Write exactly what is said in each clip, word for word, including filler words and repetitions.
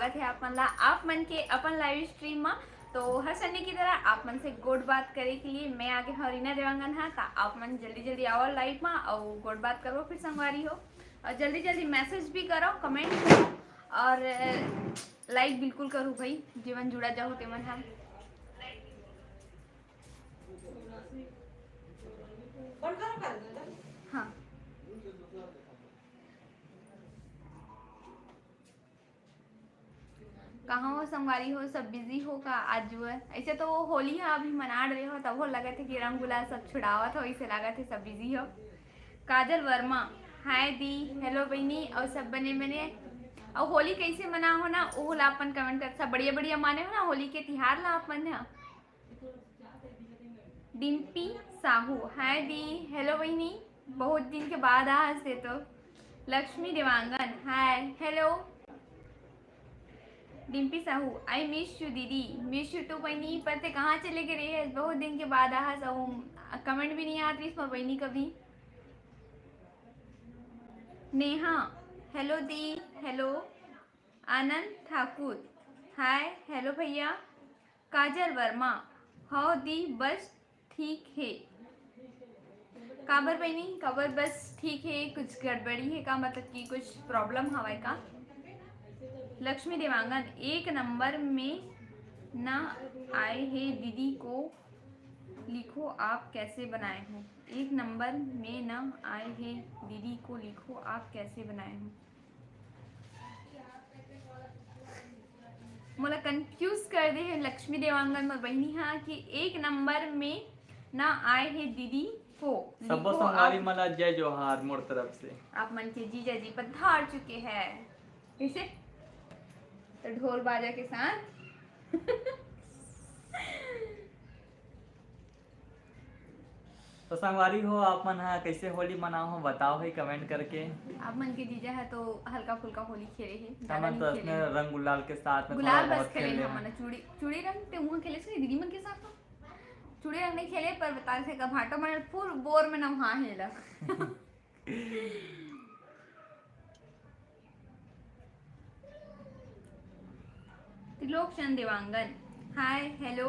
स्वागत है आप मन ला, आप मन के अपन लाइव स्ट्रीम मा। तो हर संडे की तरह आप मन से गोठ बात करे के लिए मैं आगे हूँ, रीना देवांगन हा। तो आप मन जल्दी जल्दी आओ लाइव मा और गोठ बात करो फिर संगवारी हो, और जल्दी जल्दी मैसेज भी करो, कमेंट करो और लाइक बिल्कुल करो भाई, जेमन जुड़ा जाओ तेमन हम। हाँ, कहाँ हो संगवारी हो, सब बिजी हो का आज? ऐसे तो वो होली हा अभी मना रहे हो, तब हो लगत है कि रंग गुलाल सब छुड़ावत हो, इसे लागत है सब बिजी हो। काजल वर्मा, हाय दी, हेलो बहनी, और सब बने बने। और होली कैसे मना हो ना, ओहू ला अपन कमेंट कर, सब बढ़िया बढ़िया माने हो ना होली के तिहार ला अपन हा। डिम्पी साहू, हाय दी, हेलो बहनी, बहुत दिन के बाद आ हंसे तो। Lakshmi Dewangan, hi, hello. Dimpy Sahu, I miss you दीदी। मिस यू टू बहनी, पर ते कहाँ चले गए रहे? बहुत दिन के बाद आ हस, कमेंट भी नहीं आत रहिस मोर बहनी कभी। नेहा, हेलो दी, हेलो। आनंद ठाकुर, हाय, हेलो भैया। काजल वर्मा, हव दी, बस ठीक हे। काबर बहिनी, काबर बस ठीक हे? कुछ गड़बड़ी हे का, मतलब कि कुछ प्रॉब्लम हवय का? लक्ष्मी देवांगन, एक नंबर में ना आए हे दीदी को लिखो आप कैसे बनाए हो। एक नंबर में ना आए हे दीदी को लिखो आप कैसे बनाए हो। मोला कंफ्यूज कर दे हे लक्ष्मी देवांगन मोर बहिनी हा कि एक नंबर में ना आए हे दीदी को। सबो लिखो संगवारी आप। मन ला जय जोहार मोर तरफ से। आप मन के जीजा जी पधार चुके हैं। कैसे? तो ढोल बाजा के साथ। तो संगवारी हो, आप मन हा कैसे होली मनाओ हो, बताओ है कमेंट करके। आप मन के जीजा है तो हल्का फुल्का होली खेले है, ज्यादा हमन नहीं तो खेले। अपने रंग गुलाल के साथ में गुलाल थोड़ा बस बहुत खेले खेले हैं। हमन चूड़ी, चूड़ी रंग ते उहाँ खेले से दीदी मन के साथ तो चूड़ी रंग नहीं खेले, पर बता से का भाटो मन फुल बोर में नहा हेला। त्रिलोकचंद देवांगन, हाय, हेलो,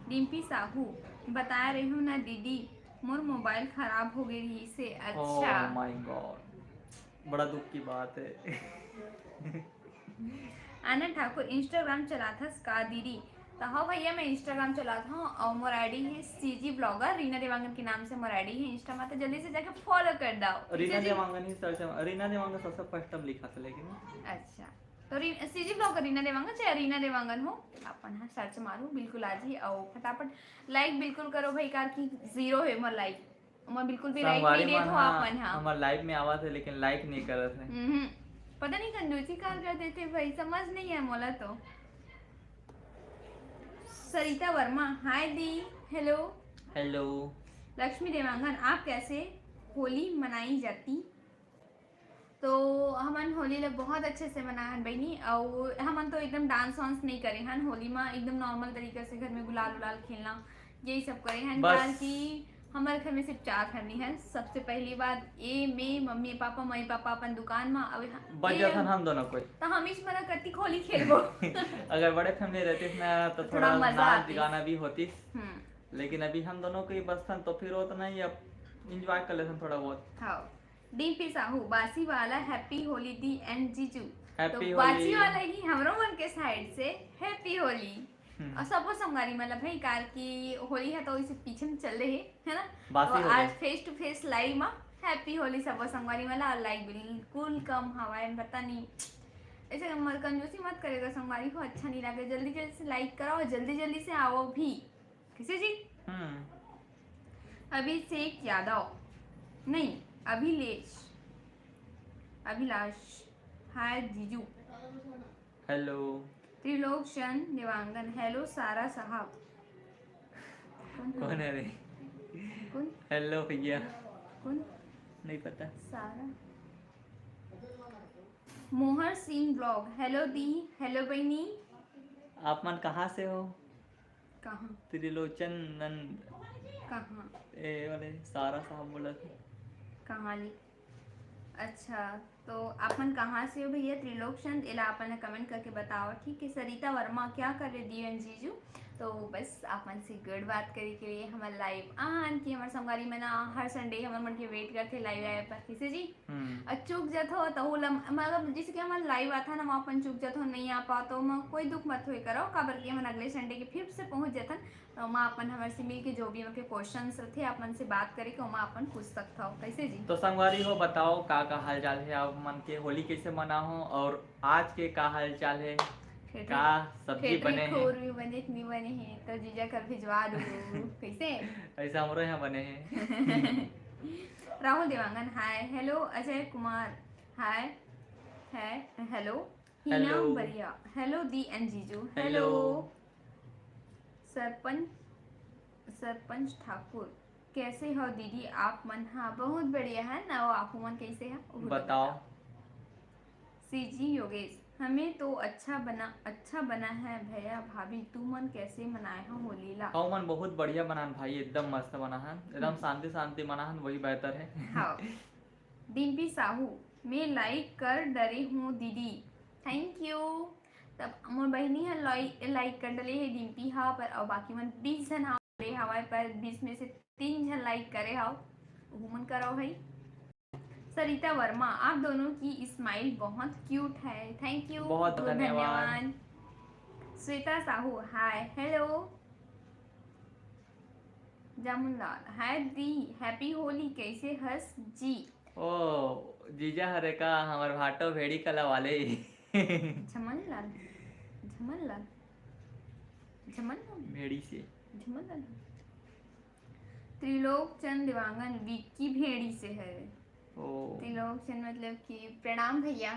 डिम्पी साहू, बता रहे हो ना दीदी, मोर मोबाइल खराब हो गई रही से। अच्छा। Oh my God, बड़ा दुख की बात है। आनंद ठाकुर, इंस्टाग्राम चलाथस का दीदी? तो हाँ भैया, मैं इंस्टाग्राम चलात हूँ और मोर आईडी है सीजी ब्लॉगर, रीना देवांगन के नाम से मोर आईडी है इंस्टा में, तो जल्दी से जाके फॉलो कर दो। रीना ठीक है जी? देवांगन ही सर्च, रीना देवांगन सबसे फर्स्ट टाइम लिखा था लेकिन। अच्छा, तो री-, सीजी ब्लॉगर रीना देवांगन, चाहे रीना देवांगन हो, अपन हाँ सर्च मारो, बिल्कुल आ जाही। और फटाफट लाइक बिल्कुल करो भाई, कार की जीरो है मोर लाइक, मैं बिल्कुल भी लाइक संगवारी नहीं देत मन हो हा, आप मन हा। हमर लाइव में आवत है लेकिन लाइक नहीं करत है। हम्म, पता नहीं कंजूसी कार कर देते भाई, समझ नहीं है मोला तो। सरिता वर्मा, हाय दी, हेलो। हेलो। लक्ष्मी देवांगन, आप कैसे होली मनाई जाती? तो हमन होली ला बहुत अच्छे से मनाहन बहिनी, अउ हमन तो एकदम डांस वांस नहीं करे हन होली मा, एकदम नॉर्मल तरीका से घर में गुलाल उलाल खेलना, यही सब करे हन। बस। काबर कि हमर घर में सिर्फ चार फैमिली है। सबसे पहली बात, ए, मैं, मम्मी पापा, मम्मी पापा अपन दुकान मा, अब बच ए, जाथन हम दोनों कोई। तो हम इस मना करती होली खेलबो। अगर बड़े फैमिली रहती ना तो थोड़ा थोड़ा मजा नाच आती। गाना भी होती। हम्म। लेकिन अभी हम दोनों को ही बसथन तो फिर वो तो नहीं, अब एंजॉय कर लेथन थोड़ा बहुत। हाँ। डीपी साहू, बासी वाला हैप्पी होली दी एंड जीजू। हैप्पी तो बासी होली। वाला ही हमरो मन के साइड से हैप्पी होली। हम्म। और सबो संगवारी मतलब है, कार की होली है तो इसे पीछे में चल रहे है, है ना? बासी तो होली। आज फेस टू फेस लाइव में हैप्पी होली सबो संगवारी वाला। और लाइक बिल्कुल कम हवा है, पता नहीं, ऐसे मत, कंजूसी मत करेगा संगवारी हो, अच्छा नहीं लगे। जल्दी जल्दी से लाइक करो और जल्दी जल्दी से आओ भी। कैसे जी? हम्म। अभिषेक यादव, नहीं, अभिलेश, अभिलाष, हाय जीजू। हेलो। त्रिलोकचंद देवांगन, हेलो सारा साहब। कौन है? कौन है रे? कौन? हेलो भैया। कौन? नहीं पता। सारा। मोहर सिंह ब्लॉग, हेलो दी, हेलो बहनी। आप मन कहाँ से हो? कहाँ? त्रिलोचन नंद। कहाँ? ए वाले सारा साहब बोला था। कहाँ ली? अच्छा, तो आप मन कहाँ से हो भैया? त्रिलोक चंद, एला आप मन कमेंट करके बताओ, ठीक है। सरिता वर्मा, क्या कर रहे दीदी and जीजू? तो बस आप मन से गुड बात करे के लिए हमर लाइव आन कि हमर संगवारी मन हर संडे हमर मन के वेट करथे लाइव आए पर, कैसे जी? हम्म। और चूक जात हो तो ओला, मतलब जैसे कि हमर लाइव आता ना, वहाँ अपन चूक जात हो, नहीं आ पाओ तो मैं कोई दुख मत होए करो, काबर कि हमन अगले संडे के फिर से पहुँच जाथन। तो ओमा अपन हमर से मिल के जो भी हमर के क्वेश्चंस रथे, आप मन से बात करे के ओमा अपन पूछ सकत हो, कैसे जी? तो संगवारी हो, बताओ का का हाल चाल है, आप मन के होली कैसे मना हो और आज के का हाल चाल है, फेटरी- का सब्जी फेटरी बने है? खोर भी बने कि नहीं बने है तो जीजा कर भिजवा दू। कैसे? ऐसा हमरो यहाँ बने है। राहुल देवांगन, हाय। हेलो अजय कुमार, हाय। है हेलो। हीना हेलो। बरिया, हेलो दी and जीजू, हेलो। हेलो। सरपंच, सरपंच ठाकुर, कैसे हो दीदी आप मन? हाँ, बहुत बढ़िया है ना। वो आप मन कैसे हैं, वो भी बताओ। बताओ। सीजी योगेश, हमें तो अच्छा बना, अच्छा बना है भैया भाभी, तू मन कैसे मनाए हो होली ला? हम मन बहुत बढ़िया बनान भाई, एकदम मस्त बना है, एकदम हम्म। शांति शांति मना है, वही बेहतर है। हाँ। डिम्पी साहू, मैं लाइक कर डरे हूँ दीदी, थैंक यू। तब मोर बहिनी ह लाइक, लाइक कर डले हे डिम्पी हा, पर अउ बाकी मन बीस झन हा डले हवय, पर बीस में से तीन झन लाइक करे हव, उहू मन करो भाई। सरिता वर्मा, आप दोनों की स्माइल बहुत क्यूट है, थैंक यू, बहुत बहुत धन्यवाद। धन्यवाद। श्वेता साहू, हाय, हेलो। जामुनलाल, हाय दी, हैप्पी होली, कैसे हस जी? ओ, जीजा हरे का हमर भाटो भेड़ी कला वाले। झमनलाल, झमनलाल, झमनलाल, भेड़ी से। झमनलाल। त्रिलोक चंद देवांगन विक्की भेड़ी से है। ओ। त्रिलोक चंद मतलब कि प्रणाम भैया।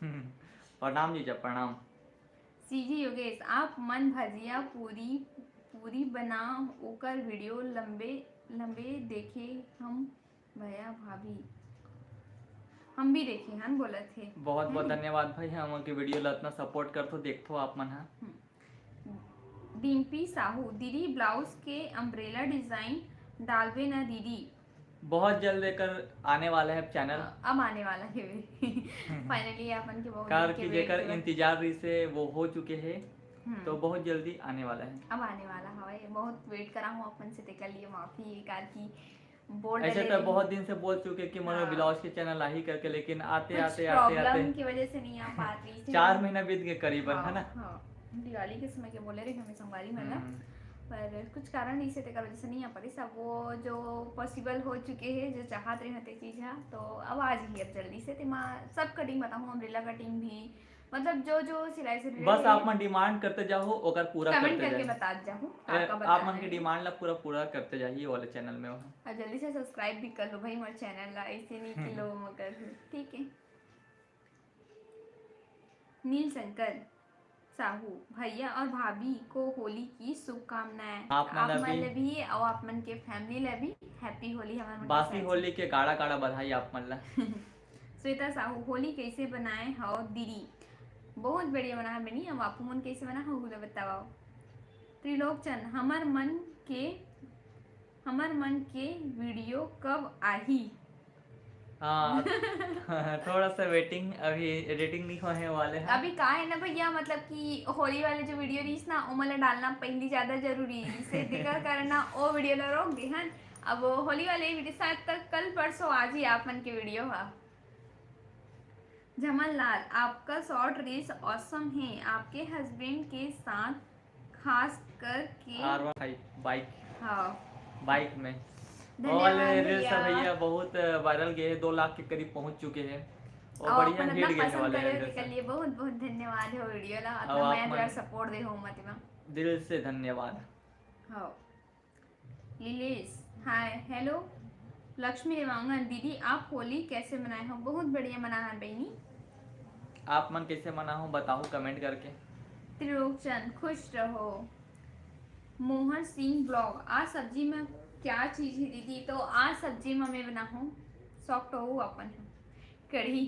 प्रणाम जीजा, प्रणाम। सीजी योगेश, आप मन भजिया पूरी, पूरी बना, ओकर वीडियो लंबे, लंबे देखे हम भैया भाभी। हम भी देखे हन, बोलत हे। बहुत, बहुत हम्म। धन्यवाद भाई, हम के वीडियो ला इतना सपोर्ट करथो, देखथो आप मन हा। हम्म। डिम्पी साहू, दीदी ब्लाउज के अम्ब्रेला डिजाइन डालबे ना दीदी? बहुत जल्द एकर आने वाला है चैनल। हाँ, अब आने वाला है। फाइनली अपन के बहुत कार दिन के की वेट जेकर के बाद। इंतजार रही से वो हो चुके हैं, हम्म। तो बहुत जल्दी आने वाला है। अब आने वाला हवय, बहुत वेट करा हूँ अपन से, तेकर लिए माफी है कार की बोल ऐसे डले तो रही। बहुत दिन से बोल चुके कि मनो हाँ। ब्लाउज के चैनल आही करके, लेकिन आते, कुछ आते, आते, आते प्रॉब्लम की वजह से नहीं आ पाती थी। चार महीना बीत गए करीबन, हाँ, है ना? हाँ। दिवाली के समय के बोले रहे हमें संगवारी मन ला, हम्म। पर कुछ कारण नहीं से तेकर वजह से नहीं आ पाती। सब वो जो पॉसिबल हो चुके हैं, जो चाहत रहे थे चीज है, तो अब आ जाइए अब जल्दी से। ते मैं सब कटिंग बताऊँ, अम्ब्रेला कटिंग भी, मतलब जो जो सिलाई से related बस है। आप मन डिमांड करते जाओ, ओकर पूरा कमेंट करते करके जाओ। बतात जाहू, ए, आपका आप बताना मन के है। डिमांड ला पूरा, पूरा करते जाही ये वाले चैनल में। और जल्दी से सब्सक्राइब भी कर लो भाई हमारे चैनल ला, ऐसे नहीं कि हम्म। लो मगर, ठीक है। नील शंकर साहू, भैया और भाभी को होली की शुभकामनाएं। आप मन आप ला मन भी। ला भी और आप मन के फैमिली ला भी हैप्पी होली। हमारे मन के बासी साथ होली के गाड़ा गाड़ा बधाई आप मन ला। श्वेता साहू, होली कैसे बनाए हो दीदी? बहुत बढ़िया बना है बनी। अब आपू मन कैसे बना हो, उला बताओ। त्रिलोक चंद, हमर मन के, हमर मन के वीडियो कब आही? हाँ, थोड़ा सा वेटिंग, अभी एडिटिंग नहीं होने वाले हैं। अभी का है ना भैया, मतलब कि होली वाले जो वीडियो रहीस ना, ओमन ला डालना पहली ज्यादा जरूरी रहीस, से दिक्कत कारण ना ओ वीडियो ला रोक दे हन। अब होली वाले वीडियो शायद तक कल परसों आज ही आप मन के वीडियो हा। झमन लाल, आपका शॉर्ट रील्स ऑसम है, आपके हस्बैंड के साथ खास करके आर वन फाइव बाइक। हाँ। बाइक में। वो वाले धन्यवाद रील्स भैया। भैया बहुत वायरल गए हैं, दो लाख के करीब पहुंच चुके हैं। और और बढ़िया अपन हिट इतना गए हैं पसंद वाले करे हो, रील्स। तेकर लिए बहुत बहुत धन्यवाद हो वीडियो ला, अब इतना आप मया मन द्वारा सपोर्ट दे हो मत में। दिल से धन्यवाद। हाँ। लीलेश, हाय, हेलो। लक्ष्मी देवांगन, दीदी आप होली कैसे मनाए हो? बहुत बढ़िया मना है बहनी। आप मन कैसे मना हो बताओ कमेंट करके। त्रिलोकचंद, खुश रहो। मोहन सिंह ब्लॉग, आज सब्जी में क्या चीज है दीदी? तो आज सब्जी में मैं बनाहूँ, शौक तो हो अपन है, कढ़ी।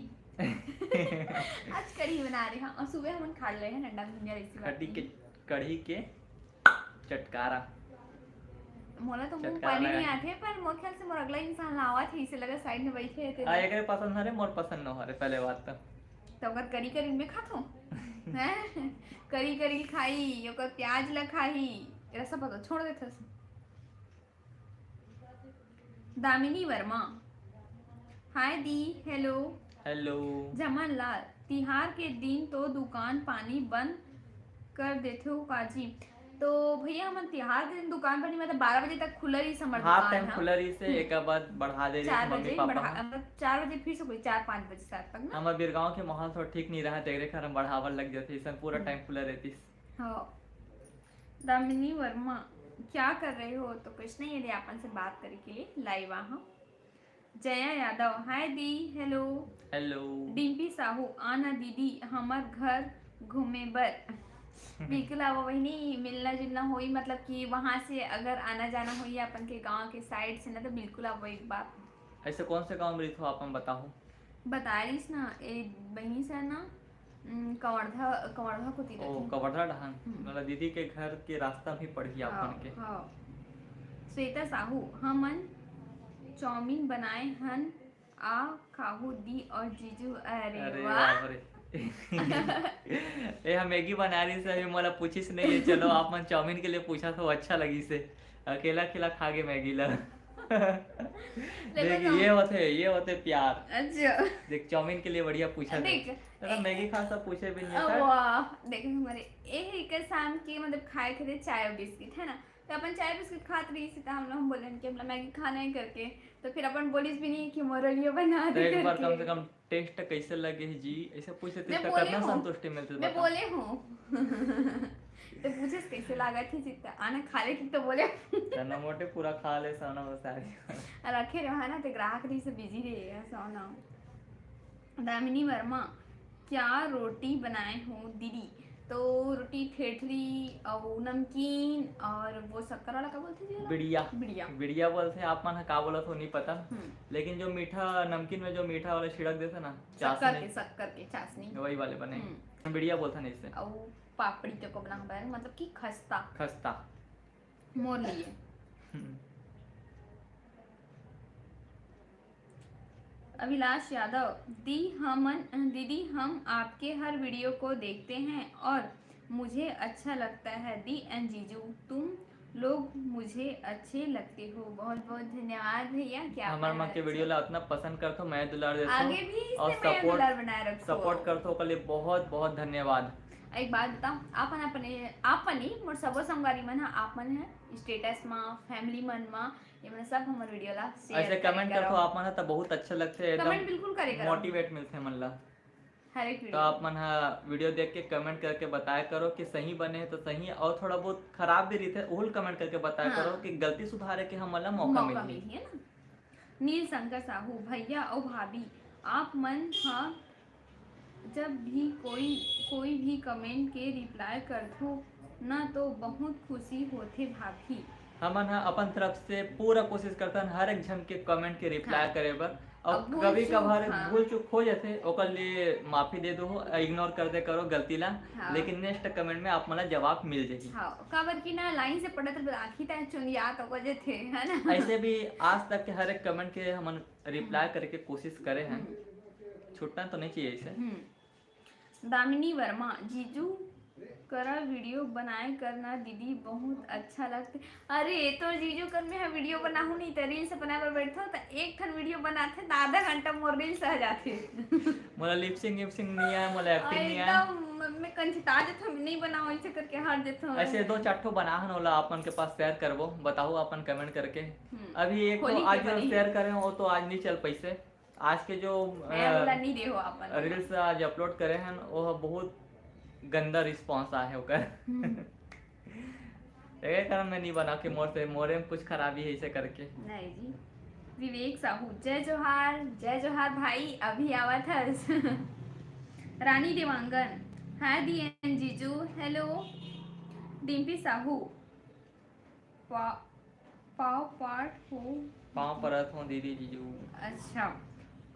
आज कढ़ी बना रहे हैं और सुबह हमन खा ले हैं अंडा भुंजिया, ऐसी बात खड़ी के, नहीं। कढ़ी के चटकारा। मोला तो मुंह चटकारा पानी लगा नहीं है। आथे, पर मोर ख्याल से मोर अगला इंसान ला आवत हे, इसे लगा साइड में बैठे हे तेला। आ, एकरे पसंद हरे, मोर पसंद न हरे, पहले बात तो। तो अगर करी करी में खाथो, हैं? करी करी खाही, ओकर प्याज ला खाही, एला सब पता छोड़ देथस। दामिनी वर्मा, हाय दी, हेलो। हेलो। जमन लाल, तिहार के दिन तो दुकान पानी बंद कर देथो काजी? तो भैया, हमन तिहार के दिन दुकान पानी, मतलब, बारह बजे तक खुला रही हमर हाफ दुकान टाइम ह। खुला रही से, हम्म। एक बाद बढ़ा दे रही चार से मम्मी बजे पापा बढ़ा, ह। मतलब, चार बजे फिर से कोई चार पाँच बजे सात तक ना। हमर बीरगांव के माहौल थोड़ा ठीक नहीं रहा, तेरे कारण बढ़ावल लग जाते, इसन पूरा हम्म। टाइम खुला रहती। हाँ। दामिनी वर्मा, क्या कर रहे हो? तो कुछ नहीं, यदि आपन से बात करे के लिए लाइव आ हम। जया यादव, हाय दी, हेलो। हेलो। डिम्पी साहू, आना दीदी हमर घर घूमे बर। बिल्कुल आवो बहिनी, मिलना जुलना होई, मतलब कि वहां से अगर आना जाना होई अपन के गांव के साइड से ना, तो बिल्कुल आवो एक बार। ऐसे कौन से गांव में रहिथो आप, हम बताओ। बता रहीस ना, ए बहिनी सर ना, उम, कवर्धा, कवर्धा कोती ओ, रथे। कवर्धा डहान। हम्म। मतलब दीदी के घर के रास्ता भी पड़ही हाँ, आपन के। हाँ। श्वेता साहू, हमन चाउमीन बनाए हन, आ खाहू दी और जीजू। अरे अरे वाह। बाप रे। ए, हम मैगी बना रही से, अभी मोला पूछिस नहीं है। चलो, आप मन चाउमीन के लिए पूछा तो अच्छा लगी से। अकेला अकेला खा गे मैगी ला। देख, ना। ये होते, ये होते प्यार। अच्छा। देख, चाउमीन के लिए बढ़िया पूछा था। देख, अरे, मैगी खा सब पूछे भी नहीं अब था। वाह, देख हमारे ए ही के शाम के, मतलब, खाए थे चाय और बिस्किट, है ना? तो अपन चाय बिस्किट खात रही थी, तो हम लोग, हम बोले कि हमला मैगी खाना है करके, तो फिर अपन बोलिस भी नहीं कि मोर लिए बना तो दे एक बार कम करके। से कम टेस्ट कैसे लगे है जी, ऐसे पूछे थे, मैं तो बोले कितना हूँ। संतुष्टि मिलती मैं बता। बोले हूँ। तो पूछे कैसे लगा थी चित्ता, आना खा ले, तो बोले। चना मोटे पूरा खा ले, सोना वो सारी। रखे रहा ना, तो ग्राहक रही से बिजी रही है, सोना। दामिनी वर्मा, क्या रोटी बनाए हो दीदी? तो रोटी, ठेठरी और नमकीन और वो शक्कर वाला का बोलते जी वाला? बिड़िया। बिड़िया। बिड़िया बोलते हैं आप मन, का बोलत हो नहीं पता। हम्म। लेकिन जो मीठा, नमकीन में जो मीठा वाला छिड़क देते ना, शक्कर चाशनी, के, शक्कर के चाशनी। वही वाले बने। हम्म। बिड़िया बोलते नहीं इससे। और पापड़ी तो को बना, मतलब कि खस्ता। खस्ता। मोर लिए। हम्म। अभिलाष यादव, दी हमन, दीदी, हम आपके हर वीडियो को देखते हैं और मुझे अच्छा लगता है। दी एंड जीजू, तुम लोग मुझे अच्छे लगते हो। बहुत बहुत धन्यवाद भैया, क्या हमार माँ के वीडियो ला इतना पसंद करथो, मैं दुलार देथो आगे भी इससे और मैं सपोर्ट, दुलार बनाए रखो। सपोर्ट करथो, ओकर लिए बहुत बहुत धन्यवाद। एक बात बताओ, आप मन अपने, आप मन ही, मोर सबो संगवारी मन ह, आप मन है स्टेटस मा, फैमिली मन मा, ये मन सब हमर वीडियो ला शेयर ऐसे कमेंट करथो आप मन ह, तो बहुत अच्छा लगथे, एकदम कमेंट बिल्कुल करे करो। मोटिवेट मिलथे मन ला। हर एक तो वीडियो आप मन ह वीडियो देख के कमेंट करके बताया करो कि सही बने है तो सही, और थोड़ा बहुत खराब भी रहिथे, ओहू ल कमेंट करके बताया हाँ। करो कि गलती सुधारे के हमन ला मौका मौका मिलही। मिलही, है ना? नील शंकर साहू, भैया और भाभी, आप मन ह जब भी कोई, कोई भी कमेंट के रिप्लाई करथो ना, तो बहुत खुशी होथे भाभी। हमन ह अपन तरफ से पूरा कोशिश करथन हर एक झन के कमेंट के रिप्लाई हाँ। करे बर, और अब भूल कभी चूक, कभार हाँ। भूल चूक हो जाथे, ओकर लिए माफी दे दो, इग्नोर कर दे करो गलती ला। हाँ। लेकिन नेक्स्ट कमेंट में आप मन ला जवाब मिल जाही। हाँ, काबर कि ना लाइन से पढ़त रहे, आँखी तक चुंदियात हो जाथे, है ना? ऐसे भी आज तक के हर एक कमेंट के हमन रिप्लाई करे के कोशिश करे हैं। हम्म। छूटना तो नहीं चाहिए इसे। हम्म। दामिनी वर्मा, जीजू करा वीडियो बनाए करना दीदी, बहुत अच्छा लगथे। अरे, तो जीजू कर में वीडियो बनाहूं नहीं, तो रील्स बनाए बर बैठो, तो एक ठन वीडियो बनाथे, तो आधा घंटा मोर रील्स आ जाथे। मोला लिपसिंग विपसिंग नहीं आए, मोला एक्टिंग नहीं आए। एकदम मैं कंचता जथो, नहीं बनाओ ऐसे करके हट जथो। ऐसे दो चार ठो बना हन, ओला आप मन के पास शेयर करबो, बताओ अपन कमेंट करके। हम्म। अभी एक होली तो के आज जो बनी। शेयर करे हैं, वो तो आज नहीं चल पैसे। आज के जो मैं बोला नहीं देहो आप मन। रील्स आज अपलोड करे हैं, वो बहुत गंदा रिस्पांस आए है ओकर। हम्म। एकर कारण मैं नहीं बना के मोर से, मोरे में कुछ खराबी है इसे करके। नहीं जी। विवेक साहू, जय जोहार, जय जोहार भाई, अभी आवत हस। रानी देवांगन, हाय दी एंड जीजू, हेलो। डिम्पी साहू, पा-, पाव पाठ हो। पाँव परत हो दीदी जीजू। अच्छा,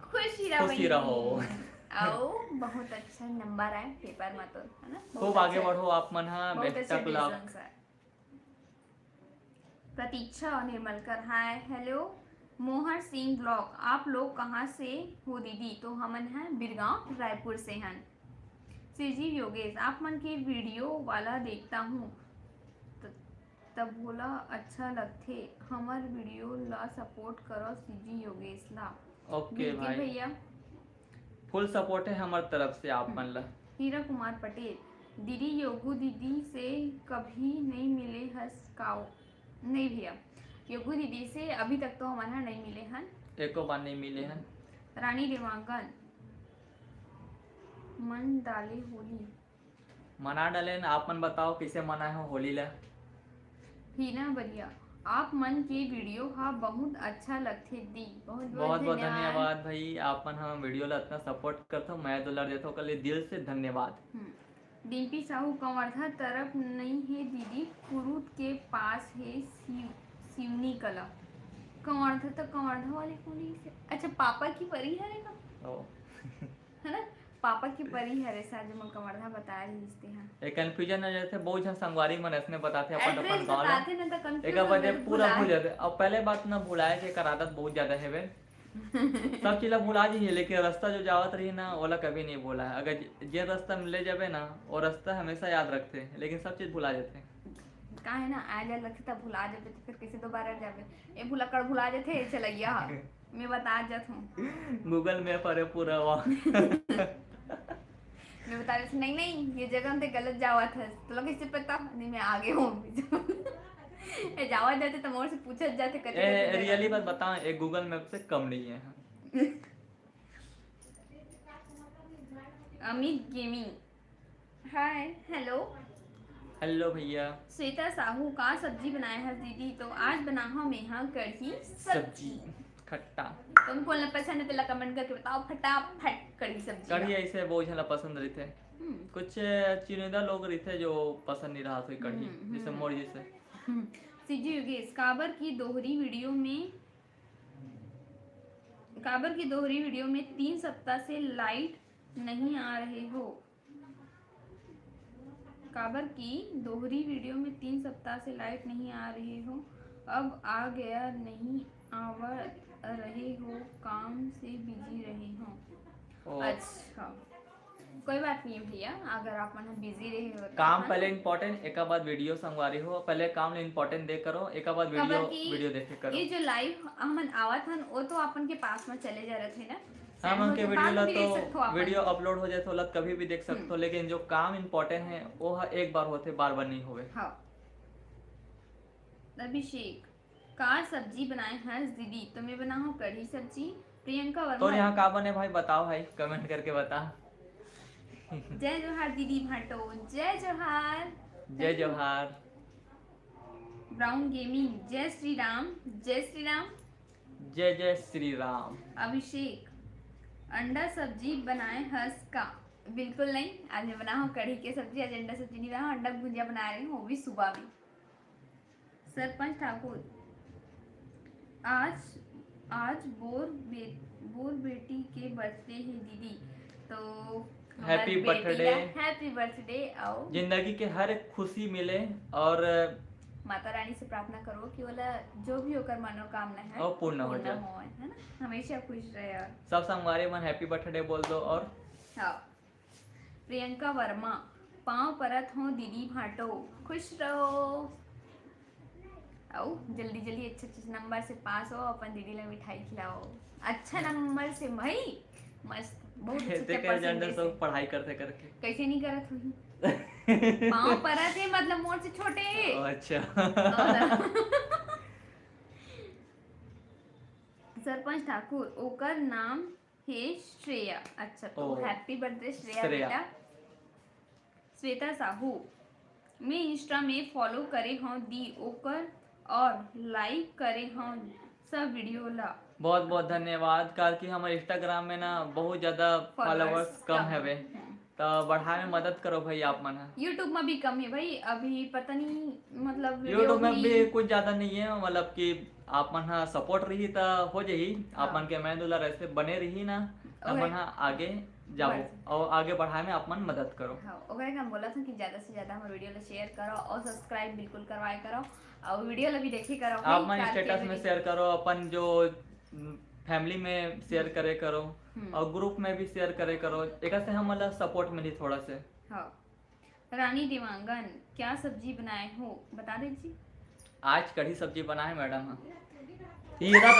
खुशी रहो। खुशी रहो। आओ, बहुत अच्छा नंबर आए पेपर में तो, है ना? बहुत खूब आगे अच्छा। बढ़ो आप मन हा, बहुत बेस्ट अच्छा of luck. decision sir। Pratiksha Nirmalkar, hi, hello. मोहर सिंह ब्लॉग, आप लोग कहाँ से हो दीदी? तो हमन हैं बिरगांव, रायपुर से हन। सीजी योगेश, आप मन के वीडियो वाला देखता हूँ, त-, तब बोला अच्छा लगथे। हमर वीडियो ला सपोर्ट करो सीजी योगेश ला। ओके बिल्कुल भाई। भैया। फुल सपोर्ट है हमर तरफ से आप मन ला। हीरा कुमार पटेल, दीदी योगू दीदी से कभी नहीं मिले हस काओ? नहीं भैया, योगू दीदी से अभी तक तो हमन हा नहीं मिले हन। एको बार नहीं मिले हन। रानी देवांगन, मन डाले होली। मना डालेन, आप मन बताओ कैसे मनाए हो होली ला? हीना बढ़िया, आप मन के वीडियो हा बहुत अच्छा लगथे दी। बहुत बहुत बहुत बहुत धन्यवाद। धन्यवाद भाई, आप मन हम वीडियो ला इतना सपोर्ट करथो, मैं दुलार देथो, ओकर लिए दिल से धन्यवाद। हम्म। डिम्पी साहू, कवर्धा तरफ नहीं है दीदी, कुरूद के पास है, सिव-, सिवनी कला। कवर्धा तो कवर्धा वाले कोनी से, अच्छा, पापा की परी हरे ना? ओ। है ना, पापा की परी हरे, शायद जो मन कवर्धा बताए रहिस ते हा। एक कन्फ्यूजन हो जाथे, बहुत झन संगवारी मन ऐसने बताथे अपन, एड्रेस अपन गाँव ला। बताथे ना, तो कन्फ्यूजन एकर वजह हो जाथे, पूरा भुला भूल जाथे। अब पहले बात ना भुलाए के एकर आदत बहुत ज्यादा हेवे। सब चीज ला भुला जाही, लेकिन रास्ता जो जावत रही ना, ओला कभी नहीं भुला। अगर जे, जे रास्ता में ले जाबे ना, वो रास्ता हमेशा याद रखथे, लेकिन सब चीज भुला जाथे। का है ना, आ जाए लगथे तब भुला जाबे, तो फिर कैसे दोबारा जाबे? ए भुलक्कड़ भुला जाथे, चलैया ह। मैं बता जात हूँ। Google Map हरे पूरा वा। मैं बता देती, "नहीं, नहीं, ये जगह ते गलत जावत हस।" तो लोग कैसे पता? नहीं, मैं आगे हूँ। ए, जावत जाथे तो मोर से पूछत जाथे, कते, ए, कते जगह। Really बात बताओ, एक Google Map से कम नहीं है। Amit gaming, hi, hello. Hello भैया। श्वेता साहू, का सब्जी बनाए हस दीदी? तो आज बनाहव मेहा कढ़ी सब्जी। सब्जी, खट्टा। तुमको ना पसंद है तो ला कमेंट करके बताओ, फटाफट कढ़ी सब्जी कढ़ी बनाओ। ऐसे बहुत झन ला पसंद रहिथे। हम्म। कुछ चुनिंदा लोग रहिथे जो पसंद नहीं रहा कोई कढ़ी, हम्म, जैसे हम्म। मोर जैसे। हम्म। सीजी योगेश, काबर की दोहरी वीडियो में, काबर की दोहरी वीडियो में तीन सप्ताह से लाइट नहीं आ रहे हो? काबर की दोहरी वीडियो में तीन सप्ताह से लाइट नहीं आ रहे हो, अब आ गया, नहीं आवा रहे हो, काम से बिजी रहे हो। ओ। अच्छा, कोई बात नहीं है भैया, अगर आप मन बिजी रहे हो तो काम अपन पहले इंपॉर्टेंट, एका बाद वीडियो संगवारी हो, पहले काम ले इंपॉर्टेंट दे करो, एका बाद काबर वीडियो, की वीडियो देखे करो। ये जो लाइव हमन आवत हन, वो तो अपन के पास में चले जा रहे थे ना। हम सेंड उनके होके वीडियो बाद ला भी देख तो सकथो आप। वीडियो अपलोड हो जाए तो ओला कभी भी देख सकथो, हम्म। लेकिन जो काम इंपॉर्टेंट है वो ह-, एक बार होथे, बार बार नहीं होवे। हाँ। अभिषेक, का सब्जी बनाए हस दीदी? तो मैं बनाहूँ कढ़ी सब्जी। प्रियंका वर्मा। तो यहाँ का बने भाई, बताओ भाई, कमेंट करके बता। जय जोहार दीदी भाटो, जय जोहार। जय जोहार। ब्राउन गेमिंग, जय श्री राम, जय श्री राम। जय जय श्री राम। अभिषेक, अंडा सब्जी बनाए हस का? बिल्कुल नहीं, आज मैं बनाहूँ कढ़ी के सब्जी, आज अंडा सब्जी नहीं बनाहूँ, अंडा भुजिया बना रही हूँ, वो भी सुबह में। सरपंच ठाकुर, आज, आज बोर बे-, बोर बेटी के बर्थडे है दीदी, तो हमारी happy बेटी birthday। का happy birthday, आओ। जिंदगी के हर एक खुशी मिले और माता रानी से प्रार्थना करो कि ओला जो भी ओकर मनोकामना है, वो पूर्ण हो जाए। होए, है ना? हमेशा खुश रहे और सब संगवारी मन happy birthday बोल दो और हाँ। प्रियंका वर्मा, पाँव परत हो दीदी भाटो, खुश रहो। आओ, जल्दी जल्दी अच्छे अच्छे नंबर से पास हो, अपन दीदी ला मिठाई खिलाओ। अच्छा नंबर से भाई, मस्त, बहुत अच्छे अच्छे तेकर percentage से। पढ़ाई करते करके। कैसे नहीं करत हुई? पाँव परत है, मतलब मोर से छोटे। ओ, अच्छा। सरपंच ठाकुर, ओकर नाम हे श्रेया। अच्छा, तो ओ, happy birthday श्रेया श्रेया। बेटा। श्वेता साहू, मैं Insta में follow करे हूँ दी, ओकर और like करे हूँ सब वीडियो ला। बहुत बहुत धन्यवाद, काबर कि हमर Instagram में ना बहुत ज्यादा followers followers कम कम हवे। हम्म। त बढ़ाए में मदद करो भाई आप मन ह। YouTube में भी कम है भाई, अभी पता नहीं, मतलब, video YouTube में भी भी कुछ ज्यादा नहीं है, मतलब कि आप मन ह support रही त हो जाही। आप हाँ। मन के मया दुलार ऐसे बने रही ना, त ओहे। मन ह आगे जाओ बढ़- और आगे बढ़ाए में आप मन मदद करो। हाँ, ओकरे का बोला था कि ज्यादा से ज्यादा हमर वीडियो ला शेयर करो और सब्सक्राइब बिल्कुल करवाए करो और वीडियो ला भी देखे करो। आप मन स्टेटस में शेयर करो, अपन जो फैमिली में शेयर करे करो हम्म। और ग्रुप में भी शेयर करे करो, एक से हम मतलब सपोर्ट मिली थोड़ा से। हाँ। रानी देवांगन, क्या सब्जी बनाए हो, बता दीजिए। आज कढ़ी सब्जी बनाए मैडम। हीरा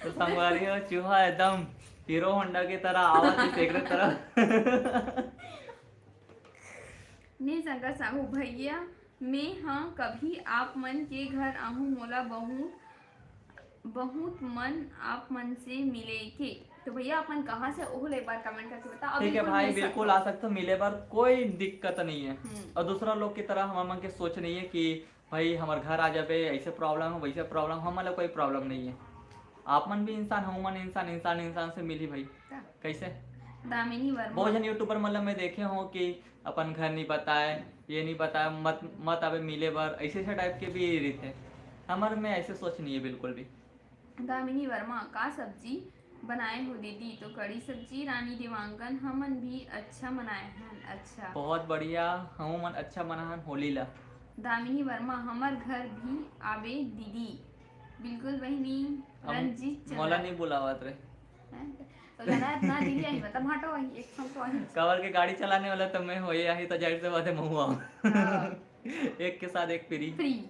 तो संगवारी हो, चूहा एकदम हीरो होंडा की तरह आवाज, एकरे तरह। नील शंकर साहू, भैया मैं हाँ कभी आप मन के घर आहूँ, मोला बहुत बहुत मन आप मन से मिले के। तो भैया अपन कहाँ से, ओहो ले एक बार कमेंट करके बताओ। ठीक है भाई, बिल्कुल आ सकते हो मिले बर, कोई दिक्कत नहीं है। हम्म। और दूसरा लोग की तरह हम मन के सोच नहीं है कि भाई हमारे घर आ जाबे, ऐसे प्रॉब्लम है, वैसे प्रॉब्लम, हमारा कोई प्रॉब्लम नहीं है। आप मन भी इंसान, हम मन इंसान, इंसान इंसान से मिली भाई। कैसे? दामिनी वर्मा। बहुत जन यूट्यूबर मतलब मैं देखे हो कि अपन घर नहीं बताए, ये नहीं बताए, मत मत आवे मिले बर, ऐसे ऐसे टाइप के भी रहते। हमारे में ऐसे सोच नहीं है बिल्कुल भी। दामिनी वर्मा, का सब्जी बनाए हो दीदी? तो कढ़ी सब्जी। रानी देवांगन, हमन भी अच्छा मनाए हन। अच्छा। बहुत बढ़िया, हम मन अच्छा मनाहन होली ला। दामिनी वर्मा, हमर घर भी आबे दीदी। बिल्कुल बहिनी। हम रंजीत मोला चंद्रा। नहीं बुलावत रे। हैं? तो ज्यादा इतना दीदी आई, मतलब हटो आई, एक संग तो आई। कवर के गाड़ी चलाने वाला तो मैं हो, ये आई तो जाहिर से बात है, मैं हुआ हूँ। हाँ। एक के साथ एक फ्री। फ्री।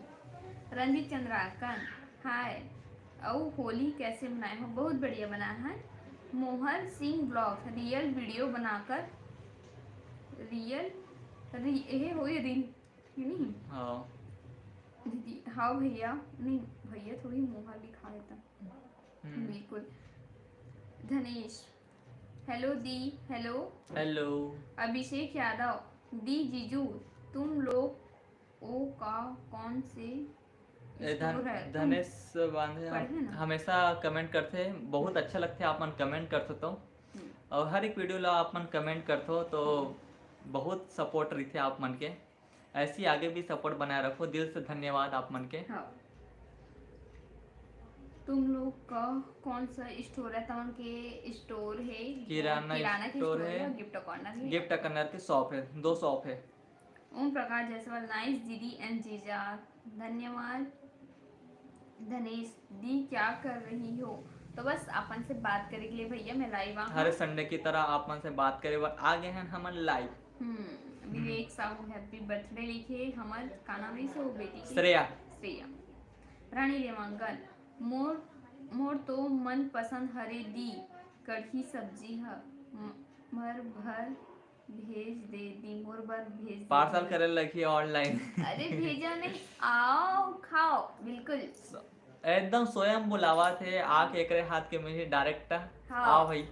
रंजीत चंद्राकर, हाय। अउ होली कैसे मनाए हो? बहुत बढ़िया मनाए है। Mohan Singh blog, real video बनाकर, रियल, री, ये हो ये रील, ये नहीं? हाँ। दीदी, हाँ भैया, नहीं भैया, थोड़ी मोहर लिखा लेता। हम्म। बिल्कुल। धनेश, हेलो दी, हेलो। हेलो। अभिषेक यादव, दी जीजू, तुम लोग ओ का कौन से ए, धन, स्टोर है? तुम धनेश बांधे पढ़े ना? हमेशा कमेंट करते, बहुत अच्छा लगता है आप मन कमेंट करते तो। हम्म। और हर एक वीडियो ला आप मन कमेंट करते हो तो बहुत सपोर्ट रहते आप मन के। ऐसी आगे भी सपोर्ट बनाए रखो, दिल से धन्यवाद आप मन के। हाँ। तुम लोग का कौन सा स्टोर है? तमन के स्टोर है, किराना किराना के स्टोर स्टोर है। है, गिफ्ट कॉर्नर है। गिफ्ट कॉर्नर के शॉप है, दो शॉप है। ओम प्रकाश जायसवाल, नाइस दीदी एंड जीजा, धन्यवाद। धनेश दी, क्या कर रही हो? तो बस अपन से बात करे के लिए भैया मैं लाइव आ हर संडे की तरह आप मन से बात करे बर आ गए हैं हमन लाइव। हम्म। विवेक साहू, हैप्पी बर्थडे लिखे हमर, का नाम है सो बेटी के? श्रेया। श्रेया। रानी देवांगन, मोर मोर तो मन पसंद हरे दी, कढ़ी सब्जी ह, म- मर भर भेज दे दी, मोर बर भेज दे पार्सल दी। करे लगी ऑनलाइन। अरे भेजा नहीं, आओ खाओ बिल्कुल। एकदम स्वयं बुलावा थे, आके एकरे हाथ के मिली डायरेक्ट। हाँ। आओ भाई।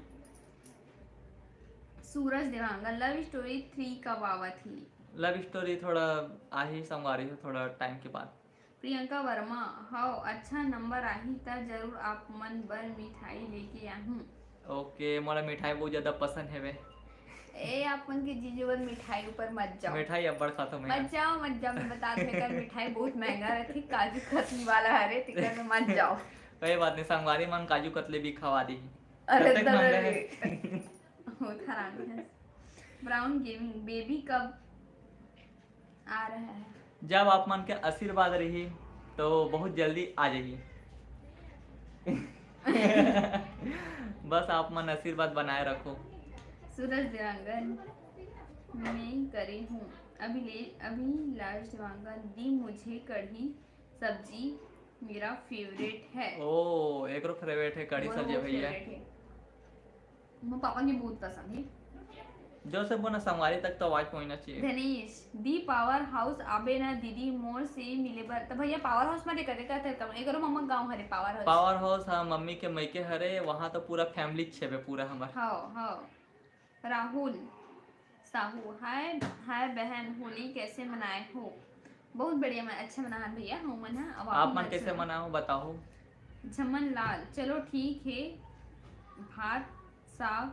सूरज देवांगन, लव स्टोरी थ्री कब आवत ही? लव स्टोरी थोड़ा आही संगवारी हो, थोड़ा टाइम के बाद। प्रियंका वर्मा, हव, अच्छा नंबर आही त जरूर आप मन बर मिठाई लेके आहूँ। ओके, मोला मिठाई बहुत ज्यादा पसंद है बे। ए, आप मन के जीजू बर मिठाई ऊपर मत जाओ। मिठाई अब्बड़ खाता मैं। मत जाओ, मत जाओ, मैं बता दूं, एकर मिठाई बहुत महंगा रहथे, काजू कतली वाला हरे, तेकर में मत जाओ। कोई बात नहीं, संगवारी मन काजू कतली भी खवा दी। अरे कतेक दर महंगा रे। है? बहुत हरामी है। ब्राउन गेमिंग, बेबी कब आ रहा है? जब आप मन के आशीर्वाद रही तो बहुत जल्दी आ जाही। बस आप मन आशीर्वाद बनाए रखो। सूरज देवांगन, मैं करे हूँ। अभिले-, अभिलाष देवांगन, दी मुझे कढ़ी सब्जी मेरा फेवरेट है। ओ, एकरो फेवरेट है कढ़ी मोर सब्जी बहुत भैया। फेवरेट है। मोर पापा के बहुत पसंद है। जो से बोना संगवारी तक तो आवाज पहुंचना चाहिए। धनेश, दी पावर हाउस आबे ना दीदी, मोर से मिले बर। तो भैया पावर हाउस में कते कहते कम, एकरो मम्मा गांव हरे पावर हाउस। पावर हाउस, हाँ, मम्मी के मइके हरे, वहाँ तो पूरा फैमिली छेबे पूरा हमर। हाँ, हाँ। राहुल साहू, हाय, हाय बहन, होली कैसे मनाए हो? बहुत बढ़िया, मैं अच्छा मनाहन भैया, हमन ह। अब आप मन अच्छा कैसे मनाओ। मनाओ बताओ। झमन लाल, चलो ठीक है, भात साग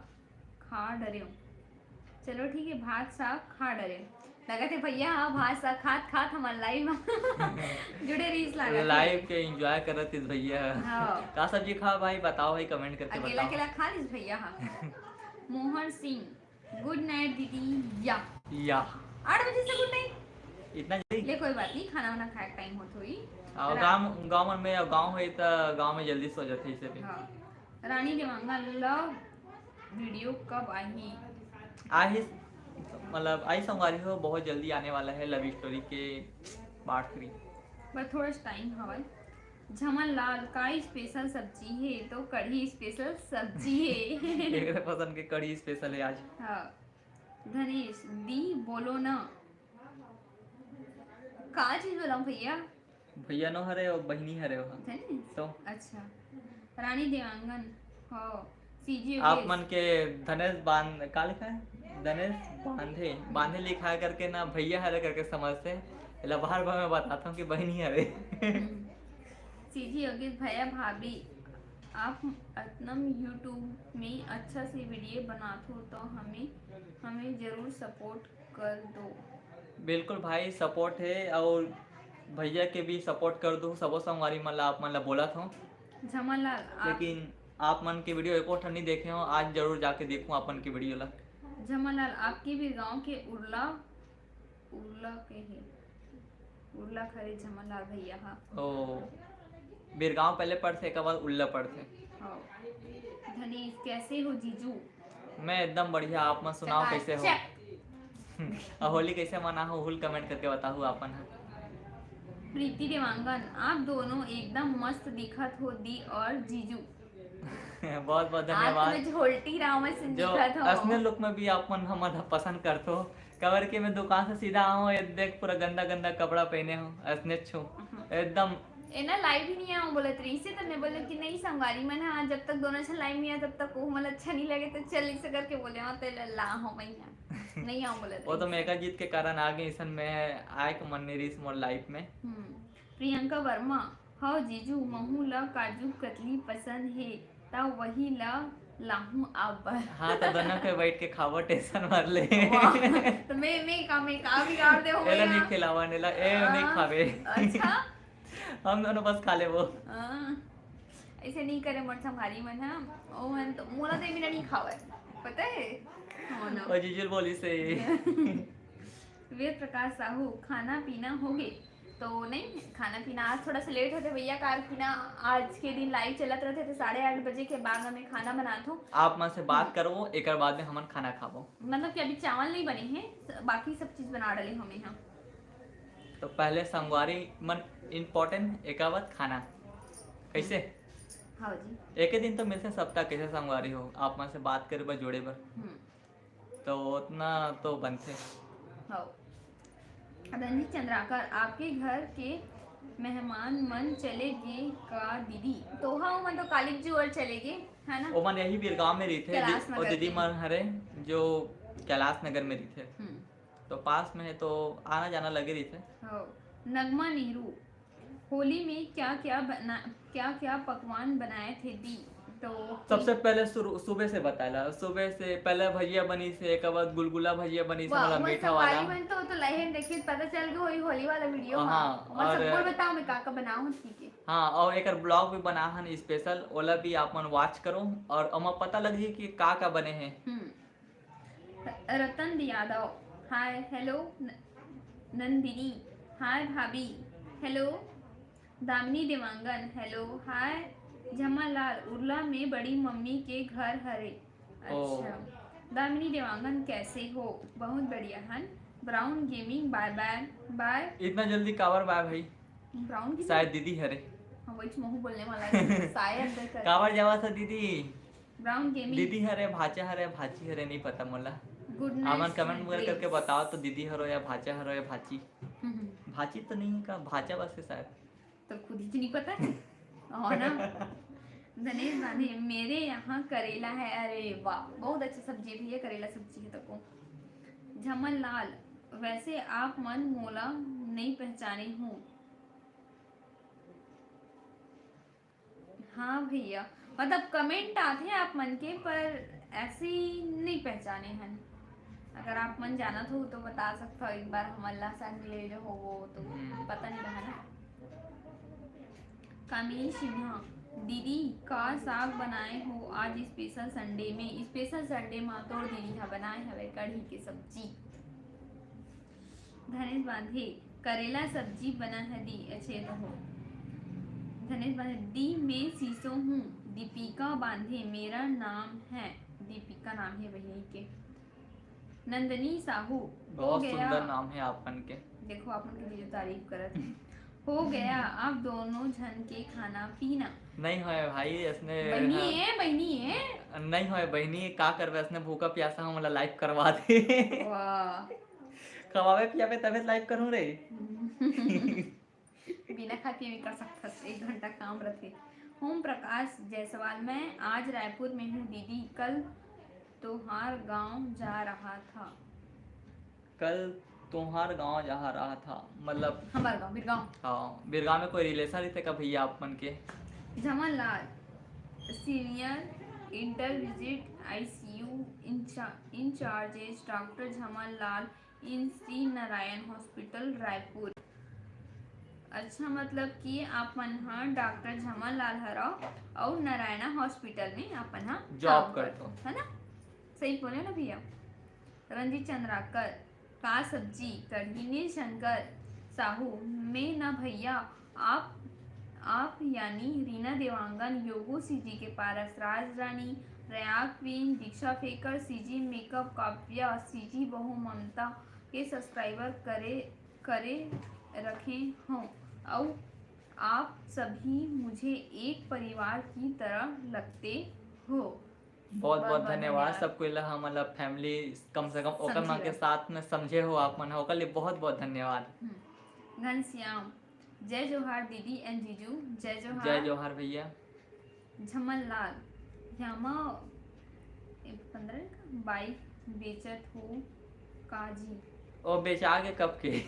खा डरेव। चलो ठीक है, भात साग खा डरे। लगत हे भैया ह भात साग खात खात हमर लाइव म जुड़े रहिस लागत हे। लाइव के एंजॉय करत हे भैया। हाँ। का सब्जी खा भाई, बताओ भाई, कमेंट करके अकेला बताओ। अकेला खा लिस भैया ह। मोहन सिंह, गुड नाइट दीदी। या या आठ बजे से गुड नाइट। इतना जल्दी? ले कोई बात नहीं, खाना वाना खाए टाइम होत होई। और गांव गांव मन में, गांव होई त गांव में जल्दी सो जाते इसे भी। हाँ। रानी देवांगन, लव वीडियो कब आही? आही, मतलब आई संगवारी हो, बहुत जल्दी आने वाला है लव स्टोरी के पार्ट थ्री। बस थोड़ा टाइम हवय। झमन लाल, का स्पेशल सब्जी हे? तो कढ़ी स्पेशल सब्जी हे। एकरे पसंद के कढ़ी स्पेशल है आज। हाँ। धनेश दी, बोलो ना। का चीज बोला भैया? भैया नो हरे और बहिनी हरे हो। धनेश? तो अच्छा। रानी देवांगन, हो। सीजी आप मन के धनेश बांध, का लिखा है? धनेश बांधे, बांधे लिखा है करके ना, भैया हरे करके समझते। एला बार बार मैं बताता हूँ कि बहिनी हरे। सीजी योगेश, भैया भाभी, आप अतनम यूट्यूब में अच्छा से वीडियो बनात हो तो हमें हमें जरूर सपोर्ट कर दो। बिल्कुल भाई, सपोर्ट है। और भैया के भी सपोर्ट कर दो। सबो संगवारी मन ला, आप मन ला बोलत हूँ, झमन लाल, आप लेकिन आप मन के वीडियो एको ठन नहीं देखे हो। आज जरूर जाके देखूँ आप मन के वीडियो ला। झमन लाल, आपके भी गांव के उर्ला, उर्ला के है, उर्ला खरे झमन लाल भैया हा। ओ, बिरगांव पहले पड़थे, एक बाद उल्ला पड़थे। हाँ। धनेश, कैसे हो जीजू? मैं एकदम बढ़िया, आप मन सुनाओ कैसे हो? चकाचक। और होली कैसे मना हो, हुल कमेंट करके बताहू आपन ह। प्रीति देवांगन, आप दोनों एकदम मस्त दिखत हो दी और जीजू। बहुत बहुत आज तो धन्यवाद। मैं झोलटी रावण से जो दिखत हो। असने लुक में भी आप मन हमन ह पसंद करथो, काबर कि मैं दुकान से सीधा आऊँ, ये देख पूरा गंदा गंदा कपड़ा पहने हूँ, असने छू एकदम। ए ना लाइव ही नहीं आऊँ बोलत रही से, तो मैं बोले कि नहीं संगवारी मन हाँ, जब तक दोनों झन लाइव नहीं आ तब तक वो मन अच्छा नहीं लगे, तो चल इसे करके बोले हाँ, तो ला हो मैया नहीं आऊँ बोलत वो तो रही। मेघा जीत के कारण आ गए, इसन में आए के मन नहीं रही मोर लाइफ में। हम्म। प्रियंका वर्मा, हव जीजू, महू ला काजू कतली पसंद हे, त वही ला लाहूं आप बर। हाँ, तो दोनों के बैठ के खाबो, टेंशन मत ले। वाह, तो मैं मैं का मैं का बिगाड़ दे हो एला नहीं गया। खिलावा, नेला ए नहीं हाँ, खावे। अच्छा। हम दोनों बस खा लेबो। हाँ, ऐसे नहीं करे मोर संगवारी मन हा। ओ मन तो मोला तो मेरा नहीं खावे, पता है? हो ना। और जीजू बोली से। वेद प्रकाश साहू, खाना पीना हो गए? तो नहीं, खाना पीना आज थोड़ा सा लेट होते भैया, कार की ना आज के दिन लाइव चलत रहते तो साढ़े आठ बजे के बाद हमें खाना बनात हो। आप मन से बात करबो, एकर बाद में हमन खाना खाबो। मतलब कि अभी चावल नहीं बने हैं, स- बाकी सब चीज बना डाले हमें यहाँ। तो पहले संगवारी मन इम्पोर्टेंट, एकर बाद खाना। कैसे? हाँ जी। एक ही दिन तो मिलते सप्ताह, कैसे संगवारी हो, आप मन से बात करे बर, जोड़े बर, हम्म। तो उतना तो बनते। हाँ। रंजीत चंद्राकर, आपके घर के मेहमान मन चले गे का दीदी? तो हाँ, मन तो कालिक जी और चले गे, है ना? ओमन यही बिरगांव में रहिथे, कैलाश दि- नगर और दीदी के। मन हरे जो कैलाश नगर में रहिथे, हम्म। तो पास में है, तो आना जाना लगे रहिथे। हो। नगमा नेहरू, होली में क्या क्या बना क्या क्या पकवान बनाए थे दी? तो सबसे पहले शुरू सुबह से बताला, सुबह से पहले भजिया बनी से, एक बाद गुलगुला भजिया बनी से, वाह, मतलब वो मीठा संगवारी वाला। मन तो तो लहन देखिए, पता चल गए होई होली वाला वीडियो। हाँ, हाँ, वो सब और बोल बताओ मैं का का बनाऊँ, ठीक है। हाँ, और एक ब्लॉग भी बना हन स्पेशल, ओला भी आप मन वॉच करो और ओमा पता लगी कि का का बने हैं। हम्म। रतन यादव, हाय, हेलो। न- नंदिनी, हाय भाभी, हेलो। दामिनी देवांगन, हेलो, हाय। झमालाल, उर्ला में बड़ी मम्मी के घर हरे। ओ। अच्छा। दामिनी देवांगन, कैसे हो? बहुत बढ़िया हन। ब्राउन गेमिंग, बाय बाय। बाय। इतना जल्दी काबर बाय भाई? Brown gaming? शायद दीदी हरे। हाँ, वही महू बोलने वाला है। शायद कर- काबर जावा था दीदी? Brown gaming. दीदी हरे, भाचा हरे, भाची हरे, नहीं पता मोला। गुड आप नाइट, मन कमेंट स्वीट वगैरह करके ड्रीम्स। बताओ तो दीदी हरो या भाचा हरो या भाची। हम्म, भाची तो नहीं का, भाचा बस के शायद। तो खुद ही तो नहीं पता है। हो ना? धनेश गांधी, मेरे यहाँ करेला है। अरे वाह, बहुत अच्छा सब्जी है भैया, करेला सब्जी है तो को। झमन लाल, वैसे आप मन मोला नहीं पहचाने हो। हाँ भैया, मतलब कमेंट आते हैं आप मन के, पर ऐसे ही नहीं पहचाने हन। अगर आप मन जानत हो तो बता सकत हो, एक बार हमन ला संग ले ले हो वो तो हम्म। पता नहीं रहा ना। कामिनी सिन्हा, दीदी का साग बनाए हो आज स्पेशल संडे में? स्पेशल संडे मा तोर दीदी हा बनाए हवे कढ़ी के सब्जी। धनेश बांधे, करेला सब्जी बना है दी, अच्छे तो हो। धनेश बांधे, दी मैं सीसो हूँ। दीपिका बांधे, मेरा नाम है। दीपिका नाम है बहिनी के। नंदनी साहू, हो बहुत गया। सुंदर नाम है आप मन के। देखो, आप मन के दीदी तारीफ करत है। हो गया आप दोनों झन के खाना पीना। नहीं होय भाई, ऐसने बहिनी है, बहिनी है। नहीं होय बहिनी, का करबे, ऐसने भूखा प्यासा हमन ला लाइव करवा दे। वाह। खवावे पियावे तबे लाइव करूँ रे। बिना खाए पिए भी कर सकथस, एक घंटा काम रथे। ओम प्रकाश जायसवाल, मैं आज रायपुर में हूँ दीदी, कल तोहार गांव जा रहा था। कल तोहार गांव जा रहा था, मतलब हमार गांव बिरगांव। हाँ, बिरगांव में कोई रिलेशन रहिथे का भैया आप मन के? झमन लाल, senior inter visit I C U incha-, in charges doctor झमन Lal in Shri Narayan hospital Raipur. अच्छा, मतलब कि आप मन ह डॉक्टर झमन लाल हरव अउ नारायणा हॉस्पिटल में आप मन ह जॉब काम करथव, करथव। है ना? सही बोले ना भैया? रंजीत चंद्राकर, का सब्जी? कढ़ी। नील शंकर साहू, मैं ना भैया, आप, आप यानी रीना देवांगन, योगो सीजी के पारस, राज रानी, रयाक क्वीन, दीक्षा फेकर, सीजी मेकअप, काव्या, सीजी बहू ममता के सब्सक्राइबर करे, करे रखे हों, अउ आप सभी मुझे एक परिवार की तरह लगते हो। बहुत बहुत बहुत बहुत धन्यवाद धन्यवाद। सब कोई ला, हमन ला फैमिली कम से कम ओकर समझे मन के हो। साथ में समझे हो आप मन, ओकर लिए बहुत बहुत धन्यवाद। हम्म। घनश्याम, जय जोहार दीदी and जीजू, जय जोहार। जय जोहार भैया। झमन लाल, यामा ए, पंद्रह का बाइक बेचत हो का जी? ओ बेचा के कब के?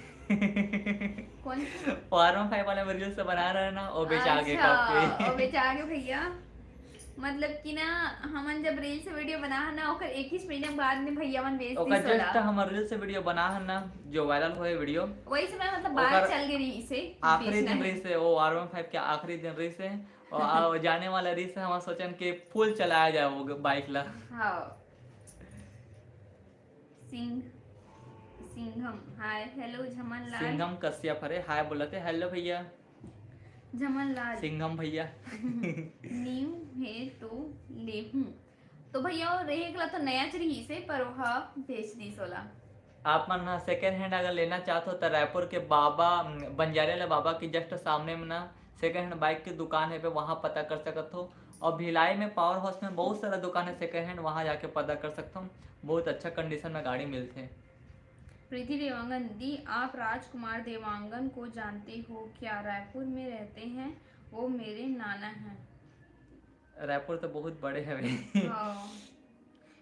कौन? वो आर वन फाइव वाले में रील्स बना रहे ना, ओ बेचा के अच्छा, कब के? ओ बेचा के भैया। मतलब कि ना, हमन जब रील्स वीडियो बना है ना, ओकर एक ही महीना बाद में भैया मन बेच ओकर दिस ओला। Just हमर रील्स वीडियो बना है ना, जो वायरल होए वीडियो, वही समय मतलब बात ओकर चल गई रही इसे आखिरी बेचना दिन है। रही से, वो आर वन फाइव के आखिरी दिन रही से, और आ, जाने वाला रही से, हम सोचन के फुल चलाया जाए वो बाइक ला। हाँ। सिंह, सिंघम, हाय, हेलो, झमन लाल। सिंघम कश्यप हरे, हाय बोलत हे, हेलो भैया। झमन लाल। सिंघम भैया। न्यू हे तो लेहूं। तो भैया, वो रेहेक ला तो नया च रहिस हे, पर ओहा बेच दिस ओला। आप मन ह सेकंड हैंड अगर लेना चाहत हो, त रायपुर के बाबा, बंजारे वाला बाबा के just सामने में ना सेकंड हैंड बाइक के दुकान हे, वहाँ पता कर सकत हो। और भिलाई में पावर हाउस में बहुत सारा दुकान है सेकंड हैंड, वहाँ जाके पता कर सकत हो, बहुत अच्छा कंडीशन में गाड़ी मिलथे। प्रीति देवांगन, दी, आप राजकुमार देवांगन को जानते हो क्या? रायपुर में रहते हैं, वो मेरे नाना हैं। रायपुर तो बहुत बड़े हवे। हाँ।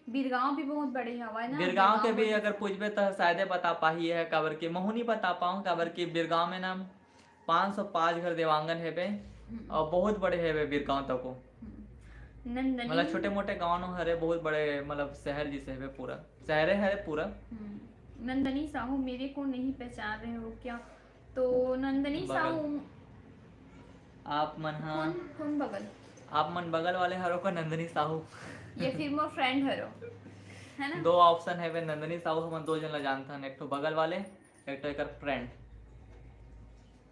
बिरगांव भी बहुत बड़े हवय ना, बिरगांव के बिरगांव भी में अगर पूछबे त शायदे बता पाही है, काबर कि महू नहीं बता पाऊँ, काबर कि बिरगांव में ना पाँच सौ पाँच घर देवांगन हेबे हम्म। और बहुत बड़े हेबे बिरगांव तको। हम्म। नंदनी मतलब छोटे मोटे गांव नो हरे, बहुत बड़े मतलब शहर जैसे हेबे, पूरा शहरे हरे पूरा। हम्म। नंदनी साहू, मेरे को नहीं पहचान रहे हो क्या? तो नंदनी बगल। साहू आप मन हा कौन, कौन बगल? आप मन बगल वाले हरो का नंदनी साहू? या फिर मोर फ्रेंड हरो, है ना? दो ऑप्शन हेबे, नंदनी साहू हमन दो जन ला जानथन, एक ठो बगल वाले, एक ठो एकर फ्रेंड।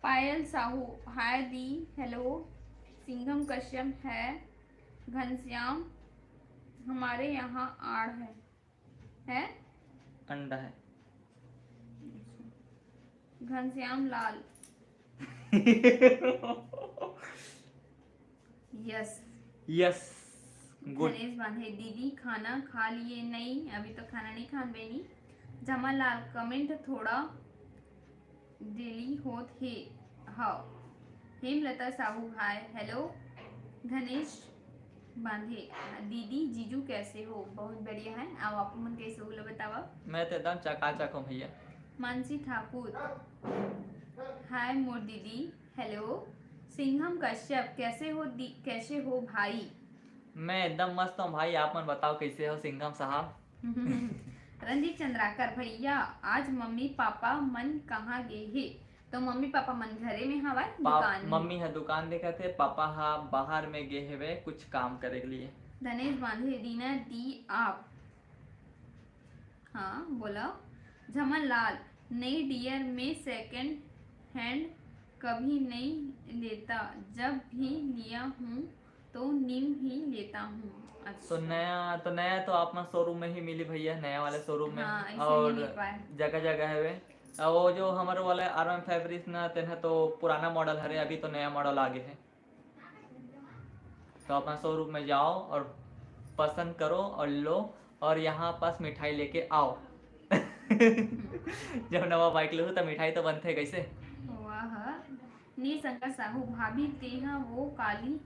पायल साहू, हाय दी, हेलो। सिंघम कश्यप है, घनश्याम हमारे यहाँ आड़ है। है? अंडा है। घनश्याम लाल। यस। यस। गुड। धनेश बांधे, दीदी खाना खा लिए नहीं? अभी तो खाना नहीं खान बेनी। जमा लाल, कमेंट थोड़ा डिले होत हे। हाँ। हेमलता साहू, हाय, हेलो। धनेश बांधे, दीदी, जीजू कैसे हो? बहुत बढ़िया है। आओ, आप मन कैसे हो, लो बतावा। मैं तो एकदम चकाचक हूँ भैया। मानसी ठाकुर, हाय मोर दीदी, हेलो। सिंघम कश्यप, कैसे हो दी-, कैसे हो भाई? मैं एकदम मस्त हूँ भाई, आप मन बताओ कैसे हो सिंघम साहब? रंजीत चंद्राकर भैया, आज मम्मी पापा मन कहाँ गे हे? तो मम्मी पापा मन घरे में हवय, पाप दुकान में। मम्मी ह दुकान देखत हे, पापा ह बाहर में गे हेवे कुछ काम करे के लिए। धनेश बांधे, दीना दी आप। हाँ, बोलो। झमन लाल, नहीं डियर, मैं सेकंड हैंड कभी नहीं लेता, जब भी लिया हूँ तो न्यू ही लेता हूँ। अच्छा। तो नया तो नया तो आप मन शोरूम में ही मिली भैया, नया वाले शोरूम में। हाँ, ऐसे और नहीं मिल पाए। जगह जगह हवे। और वो जो हमारे वाले आर एम फैब्रिक्स ना, तेन ह तो पुराना मॉडल हरे, अभी तो नया मॉडल आ गे हे। तो अपना शोरूम में जाओ और पसंद करो और लो, और यहाँ पास मिठाई लेके आओ। जब नवा बाइक लेहू तो मिठाई तो बनथे कैसे। वाह। नीलशंकर साहू, भाभी तेहा वो काली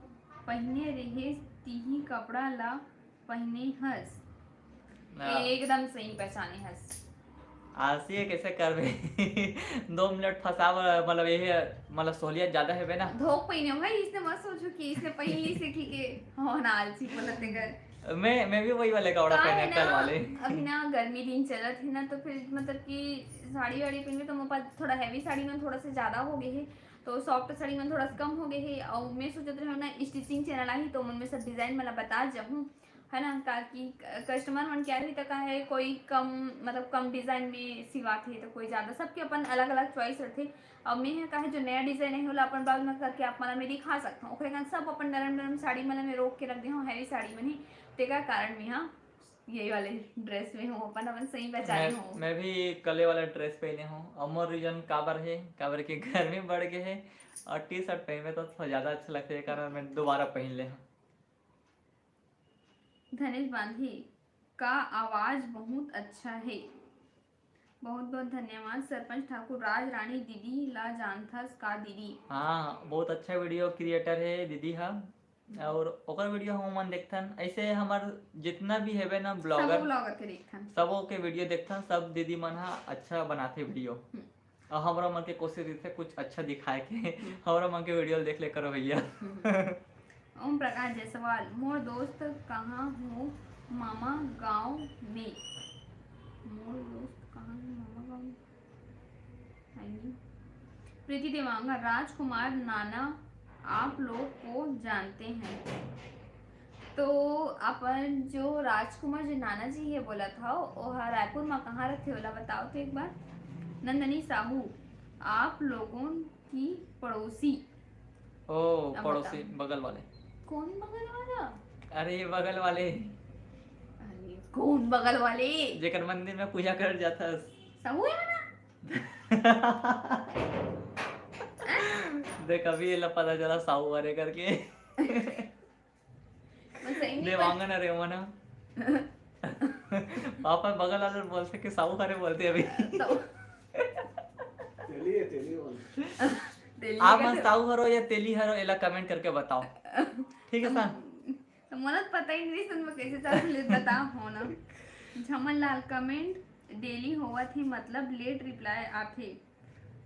पहिने रेहेस, तिही कपड़ा ला पहिने हस। ना। एकदम सही पहचाने हस। आलसी है, कैसे करबे? दो मिनट फंसाव, मतलब ये मतलब सहूलियत ज्यादा है ना। धोख पहिने हो भाई, इसने मत सोचो कि इसने पहन ली से कि के हो ना आलसी बोलते कर। मैं मैं भी वही वाले कपड़ा का पहने है हैं, कल ना, वाले। अभी ना गर्मी दिन चलत है ना, तो फिर मतलब कि साड़ी वाड़ी पहनबे तो मोर पास थोड़ा हैवी साड़ी में थोड़ा सा ज्यादा हो गए है, तो सॉफ्ट साड़ी में थोड़ा सा कम हो गए है। और मैं सोचत रहे ना स्टिचिंग चैनल आही तो मन में सब डिजाइन मला बता जाहूँ, है ना, ताकि कस्टमर मन के आही तो का है कोई कम मतलब कम डिजाइन में सिवाथे तो कोई ज्यादा, सबके अपन अलग अलग चॉइस रहते। अब मैं है का है जो नया डिजाइन है होला अपन ब्लाउज में करके आप मला में दिखा सकता हूँ, ओकरे कारण सब अपन नरम नरम साड़ी मला में रोक के रख दे हूँ, हैवी साड़ी में नहीं। तेका कारण मैं हाँ यही वाले ड्रेस में हूँ, अपन अपन सही पहचाने मैं, हूँ। मैं भी कले वाला ड्रेस पहने हूँ। और मोर रीजन काबर है, काबर के गर्मी बढ़ गए है और टी शर्ट पहनबे तो थोड़ा ज्यादा अच्छा लगता है, ये कारण मैं दोबारा पहन ले हूँ। धनेश बांधे का आवाज बहुत अच्छा है। बहुत बहुत धन्यवाद सरपंच ठाकुर। राज रानी दीदी ला जानथस का दीदी? हाँ, बहुत अच्छा वीडियो क्रिएटर है दीदी हा। और ओकर वीडियो हम मन देखथन। ऐसे हमर जितना भी हेबे ना सब ब्लॉगर, ब्लॉगर के देखथन। सबो के वीडियो देखथन। सब दीदी मन हा अच्छा बनाथे वीडियो। हम्म। और हमरा मन के कोशिश रहिथे कुछ अच्छा दिखाए के। हमरा मन के वीडियो देख ले करो भैया। ओम प्रकाश जायसवाल, मोर दोस्त कहाँ हो मामा गाँव में? मोर दोस्त कहाँ हो मामा गाँव में? I mean, प्रीति देवांगन, राजकुमार नाना आप लोग को जानते हैं? तो अपन जो राजकुमार जी नाना जी है बोला था, ओहा रायपुर में कहाँ रहते होला बताओ तो एक बार। नंदनी साहू, आप लोगों की पड़ोसी। ओ अब पड़ोसी, बता। बगल वाले। कौन बगल वाला? अरे ये बगल वाले, अरे कौन बगल वाले? जेकर मंदिर में पूजा कर जाता। साहू है ना? देख, अभी ये ला पता चला साहू वाले करके। मैं सही में देवांगन अरे वो ना। पापा बगल वाले बोलते कि साहू हरे बोलते अभी। तो तेली है, तेली बोल। दिल्ली आप का मन तो- साहू हरो या तेली हरो, एला कमेंट करके बताओ, ठीक है सर? तो मोला तो पता ही नहीं, सुन मैं कैसे चालू ले बता हो ना। झमन लाल, कमेंट डेली होवत ही मतलब लेट रिप्लाई आथे।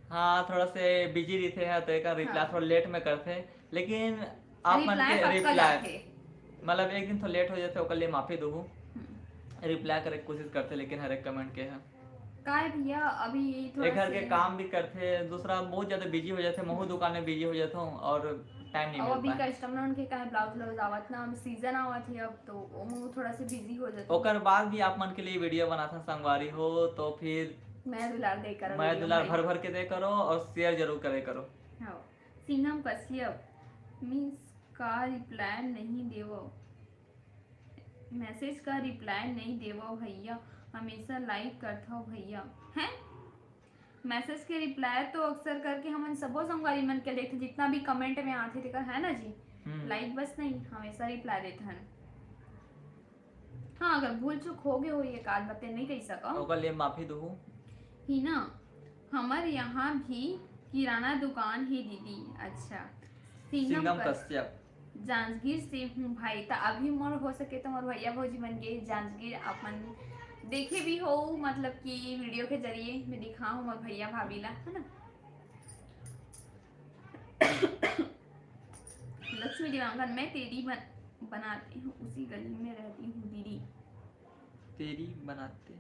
हाँ, थोड़ा से बिजी रहिथे है तो एक रिप्लाई हाँ। थोड़ा लेट में करथे, लेकिन आप मन रिप्लाई के पक्का रिप्लाई जाथे। मतलब एक दिन तो लेट हो जाथे, ओकर लिए माफी दूहू। हम्म। रिप्लाई करे के कोशिश करथे लेकिन हर एक कमेंट के है। काय भैया अभी थोड़ा एक घर के से- काम भी करथे, दूसरा बहुत ज्यादा बिजी हो जाथे, महू दुकान में बिजी हो जाथो और टाइम नहीं अब मिल अभी पाए। कस्टमर उनके का है ब्लाउज व्लाउज आवत ना, अब सीजन आवत है, अब तो वो थोड़ा से बिजी हो जाते। ओकर बाद भी आप मन के लिए वीडियो बनाथन संगवारी हो, तो फिर मैं दुलार दे कर मैं वीडियो दुलार में। भर भर के दे करो और शेयर जरूर करे करो। हाँ। सिंघम कश्यप, मीन्स का रिप्लाई नहीं देवो, मैसेज का रिप्लाई नहीं देवो भैया, हमेशा लाइक करथो भैया। हैं? मैसेज के रिप्लाई तो अक्सर करके हमन सबो संगवारी मन के देखथे, जितना भी कमेंट में आथे तेकर, है ना जी? हम्म। लाइक बस नहीं, हमेशा रिप्लाई देथन। हाँ, अगर भूल चूक हो गए हो, ये काल बते नहीं कह सको। ओकर लिए माफी दूहू। ही ना, हमर यहाँ भी किराना दुकान ही दीदी। अच्छा, सिंघम सिंघम कस- कश्यप। जांजगीर से हूँ भाई। त अभी मोर हो सके तो मोर भैया भौजी मन के जांजगीर अपन देखे भी हो, मतलब कि वीडियो के जरिए मैं दिखा हूँ मोर भैया भाभी ला, है ना। लक्ष्मी देवांगन, मैं तेरी बन, बनाती हूँ, उसी गली में रहती हूँ दीदी। तेरी बनाते।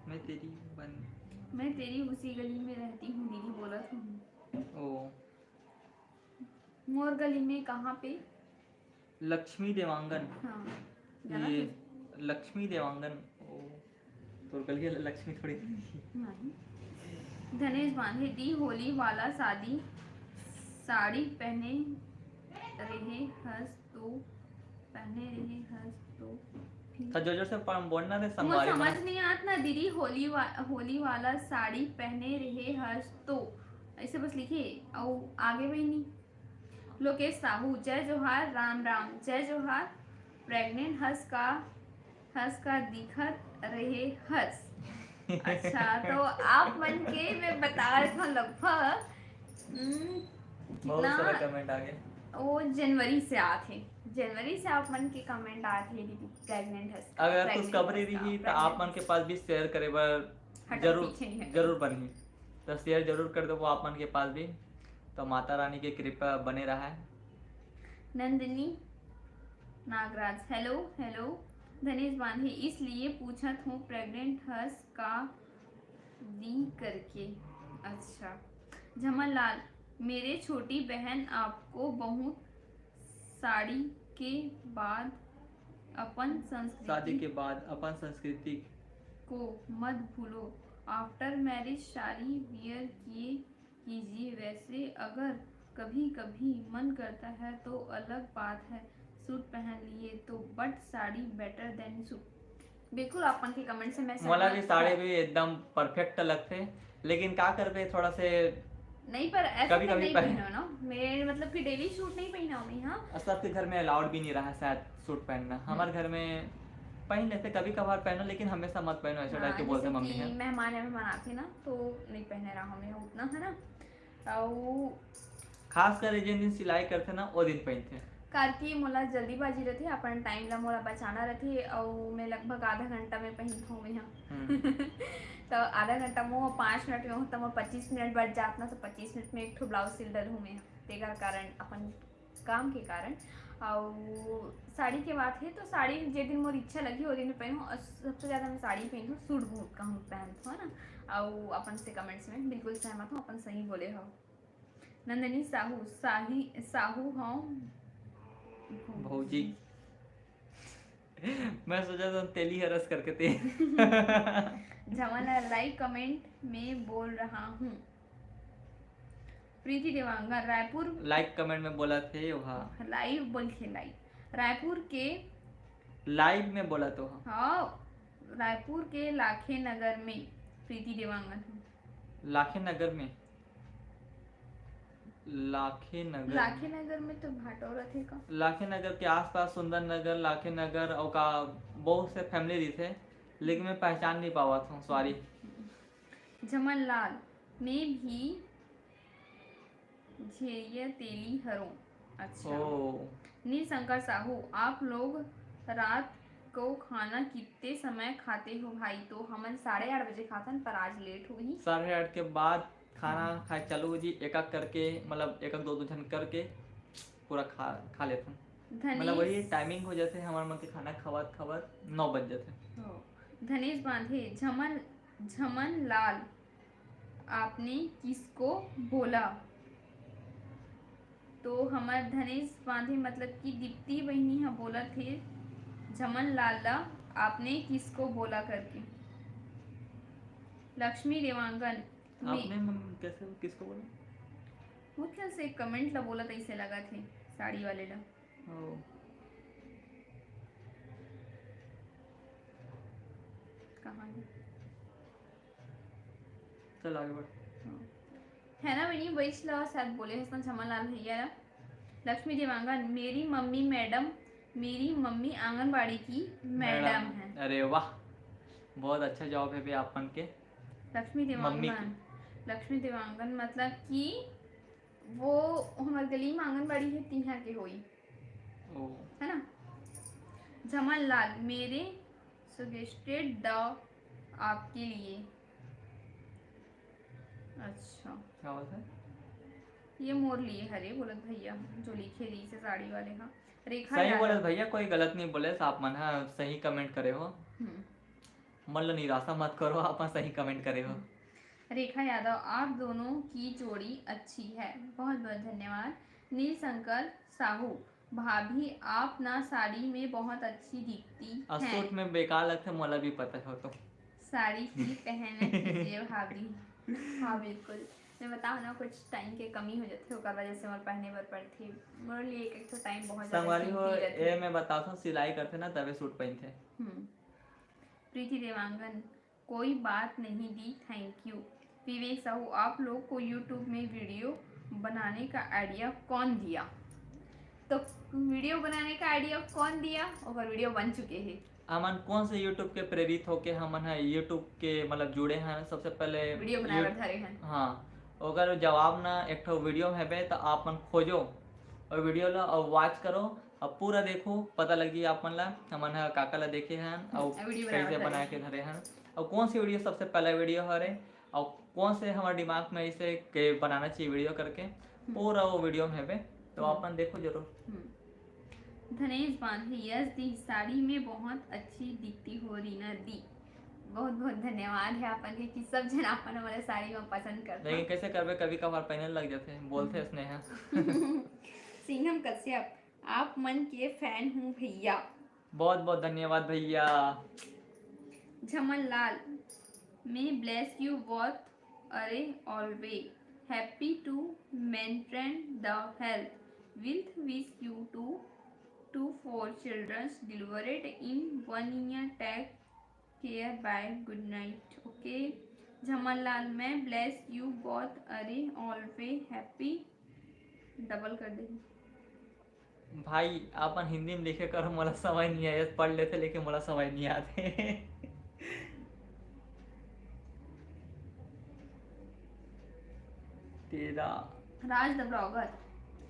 मैं तेरी बन मैं तेरी उसी गली में रहती हूँ दीदी, बोलत हूँ। ओ मोर गली में कहाँ पे? लक्ष्मी देवांगन। हाँ, जाना ये फिर? लक्ष्मी देवांगन। ओ तोर गली वाला लक्ष्मी थोड़ी। नहीं। धनेश बांधे दी होली वाला शादी साड़ी पहने रहे हस तो, पहने रहे हस तो ठीक। तो जोर जोर से पढ़- बोलना रे मोर संगवारी समझ मन। नहीं आत ना दीदी, होली वा, होली वाला साड़ी पहने रहे हस तो, ऐसे बस लिखे। और आगे भी नहीं। लोकेश साहू, जय जोहार, राम राम। जय जोहार। प्रेग्नेंट हस का, हस का दिखत रहे हस। अच्छा, तो आप मन के मैं बता रहा था लगभग, हम्म, बहुत कितना? सारा कमेंट आ गए। वो जनवरी से आत हे। जनवरी से आप मन के कमेंट आत हे दीदी, प्रेग्नेंट हस का, अगर प्रेग्नेंट खुशखबरी हस का, रही तो प्रेग्नेंट आप मन के पास भी शेयर करे बर हटो, जरूर पीछे नहीं हटो। जरूर बनही। तो शेयर जरूर कर देबो आप मन के पास भी। तो माता रानी के कृपा बने रहा है। Nandini Nagraj, hello hello. धनेश बांधे, इसलिए पूछत हूँ, प्रेग्नेंट हस का दी करके। अच्छा। झमन लाल, मेरे छोटी बहन, आपको बहुत साड़ी के बाद अपन संस्कृति शादी के बाद अपन संस्कृति को मत भूलो। आफ्टर मैरिज साड़ी वियर किए कीजिए। वैसे अगर कभी कभी मन करता है तो अलग बात है, सूट पहन लिए तो, बट साड़ी बेटर देन सूट। बिल्कुल, आप मन के कमेंट से मैं मोला सहमत भी साड़ी हूँ। भी एकदम परफेक्ट लगथे, लेकिन का करबे, थोड़ा से नहीं, पर ऐसा कभी तो कभी नहीं पहन- पहनो ना, मेरे मतलब कि डेली सूट नहीं पहना मैं। हाँ, और सबके घर में अलाउड भी नहीं रहा है शायद सूट पहनना। हमारे घर में पहन लेते, कभी कभार पहनो, लेकिन हमेशा मत पहनो, ऐसा टाइप के हाँ, बोलते जैसे मम्मी कि है। मेहमान है, मेहमान आते ना, तो नहीं पहने रहा हमें उतना, है ना। और खास कर जेन दिन सिलाई करते ना, वो दिन पहनते। कार की मोला जल्दीबाजी रहती है, अपन टाइम ला मोला बचाना रहती है, और मैं लगभग आधा घंटा में पहनता हूँ मैं यहाँ। हम्म। तो आधा घंटा में वो पाँच मिनट में होता, मैं पच्चीस मिनट बैठ जात ना, तो पच्चीस मिनट में एक ठो ब्लाउज सिल डर हूँ मैं यहाँ। तेकर कारण, अपन काम के कारण। और साड़ी के बात है, तो साड़ी जे दिन मोर इच्छा लगी, वो दिन मैं पहनूँ। और सबसे ज़्यादा मैं साड़ी पहनूँ, सूट बहुत कम पहनत हूँ, है ना। और अपन से कमेंट्स में बिल्कुल सहमत हूँ, अपन सही बोले हो। नंदिनी साहू, साही साहू हूँ भौजी। मैं सोचा था तेली हरस करके ते। जमाना लाइव कमेंट में बोल रहा हूँ। प्रीति देवांगन, रायपुर। लाइव कमेंट में बोला थे, हाँ। लाइव बोल के लाइव। रायपुर के लाइव में बोला तो, हाँ। हाँ, रायपुर के लाखे नगर में। प्रीति देवांगन। लाखे नगर में। लाखे नगर। लाखे नगर में तो भाटो रथे का? लाखे नगर के आसपास, सुंदर नगर, लाखे नगर और का बहुत से फैमिली रहिथे, लेकिन मैं पहचान नहीं पावत हूँ, सॉरी। जमन लाल, मैं भी झेरिया तेली हरों। अच्छा। ओ। नील शंकर साहू, आप लोग रात को खाना कितने समय खाते हो भाई? तो हमन साढ़े आठ बजे खाथन, पर आज लेट होही। साढ़े आठ के बाद खाना खाए चालू हो जी, एक एक करके, मतलब एक एक दो दो झन करके पूरा खा खा लेथन। धनेश मतलब वही टाइमिंग हो जाथे, हमार मन के खाना खवात खवात नौ बज जाथे। हो। धनेश बांधे, झमन झमन लाल, आपने किसको बोला? तो हमर धनेश बांधे, मतलब कि दीप्ति बहिनी ह बोलत हे, झमन लाल ला आपने किसको बोला करके। लक्ष्मी देवांगन, मैं आपने मन कैसे, किसको बोला? मोर ख्याल से कमेंट ला बोलत ऐसे लगत हे, साड़ी वाले ला। ओ। कहाँ हे? चल आगे बढ़। है ना बनी, वैश ला शायद बोले हसन झमन लाल भैया ला। लक्ष्मी देवांगन, मेरी मम्मी मैडम, मेरी मम्मी आंगनबाड़ी की मैडम है। अरे वाह, बहुत अच्छा जॉब है बे आप मन के। लक्ष्मी मम्मी देवांगन, लक्ष्मी देवांगन मतलब कि वो हमर गली में आंगनबाड़ी है, तिहा के होई, ओ। है ना। झमन लाल, मेरे सजेस्टेड द आपके लिए। अच्छा, क्या बात है? ये मोर लिए हरे बोलत भैया, जो लिखे रही से साड़ी वाले। हाँ, रेखा सही यादव। बोले भैया, कोई गलत नहीं बोले, आप मन हा सही कमेंट करे हो। हम्म। मन ला निराशा मत करो, आप मन सही comment करे हो। रेखा यादव, आप दोनों की जोड़ी अच्छी है। बहुत बहुत धन्यवाद। नील शंकर साहू, भाभी आप ना साड़ी में बहुत अच्छी दिखती और हैं। सूट में बेकार लगथे, मोला भी पता हो तो। साड़ी की पहन कीजिए भाभी। हाँ बिल्कुल, मैं बताऊँ ना, कुछ टाइम के कमी हो जाथे, ओकर वजह से मोर पहने बर पड़थे। मोर लिए एक एक ठो टाइम बहुत ज्यादा संगवारी हो, कीमती रथे। ए मैं बताथों, सिलाई करथे ना तबे सूट पहनथे। हम्म। प्रीति देवांगन, कोई बात नहीं दी, thank you। विवेक साहू, आप लोग को YouTube में वीडियो बनाने का आइडिया कौन दिया? तो वीडियो बनाने का आइडिया कौन दिया? ओकर वीडियो बन चुके हैं। हमन कौन से YouTube के प्रेरित होके हमन ह YouTube के मतलब जुड़े हैं? सबसे पहले वीडियो बनाए यू- बर धरे हैं। हाँ, ओकर जवाब ना एक ठो वीडियो में हेबे, तो आप मन खोजो और वीडियो ला और वॉच करो और पूरा देखो, पता लगी आप मन ला हमन ह काका ला देखे हैं और हम्म, वीडियो बनाए कैसे बर बना के धरे हैं और कौन सी वीडियो सबसे पहला वीडियो हरे और कौन से हमारे दिमाग में इसे के बनाना चाहिए वीडियो करके, पूरा वो वीडियो में हेबे, तो आप मन देखो जरूर। हम्म। धनेश बांधे, यस दी, साड़ी में बहुत अच्छी दिखती हो रीना दी। बहुत बहुत धन्यवाद है आपन के कि सब जन आपन हमारे साड़ी में पसंद करता। लेकिन कैसे करबे, कभी कभार पहने लग जाते हैं, बोलते हैं स्नेहा। सिंघम कश्यप, आप मन के फैन हूँ भैया। बहुत बहुत धन्यवाद भैया। झमन लाल, may bless you both, अरे always happy to maintain the health, will wish you to two four children's delivered in one year, take care, bye, good night। Okay झमन Lal, may bless you both, अरे always happy, double कर दे। भाई, आपन हिंदी में लिखे करो, मोला समझ नहीं आए, पढ़ लेते लेकिन मोला समझ नहीं आते। तेरा राज द ब्लॉगर,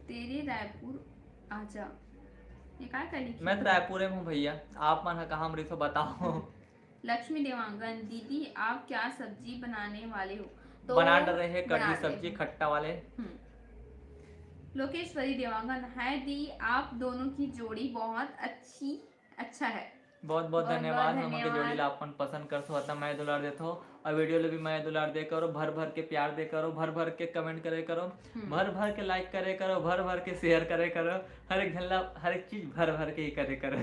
तेरे रायपुर आजा। ये काय कर लिखी? मैं तो रायपुर में हूँ भैया, आप मन ह कहाँ में रहिथो बताओ। लक्ष्मी देवांगन, दीदी आप क्या सब्जी बनाने वाले हो? तो बना डरे है कढ़ी सब्जी खट्टा वाले। लोकेश्वरी देवांगन, हाय दी, आप दोनों की जोड़ी बहुत अच्छी, अच्छा है। बहुत बहुत धन्यवाद। हमन के जोड़ी ला अपन पसंद करथो, अतना मया दुलार देथो, और वीडियो ले भी मया दुलार दे करो, भर भर के प्यार दे करो, भर भर के कमेंट करे करो, भर भर के लाइक करे करो, भर भर के शेयर करे करो, हर एक झन ला हर एक चीज भर भर के ही करे करो।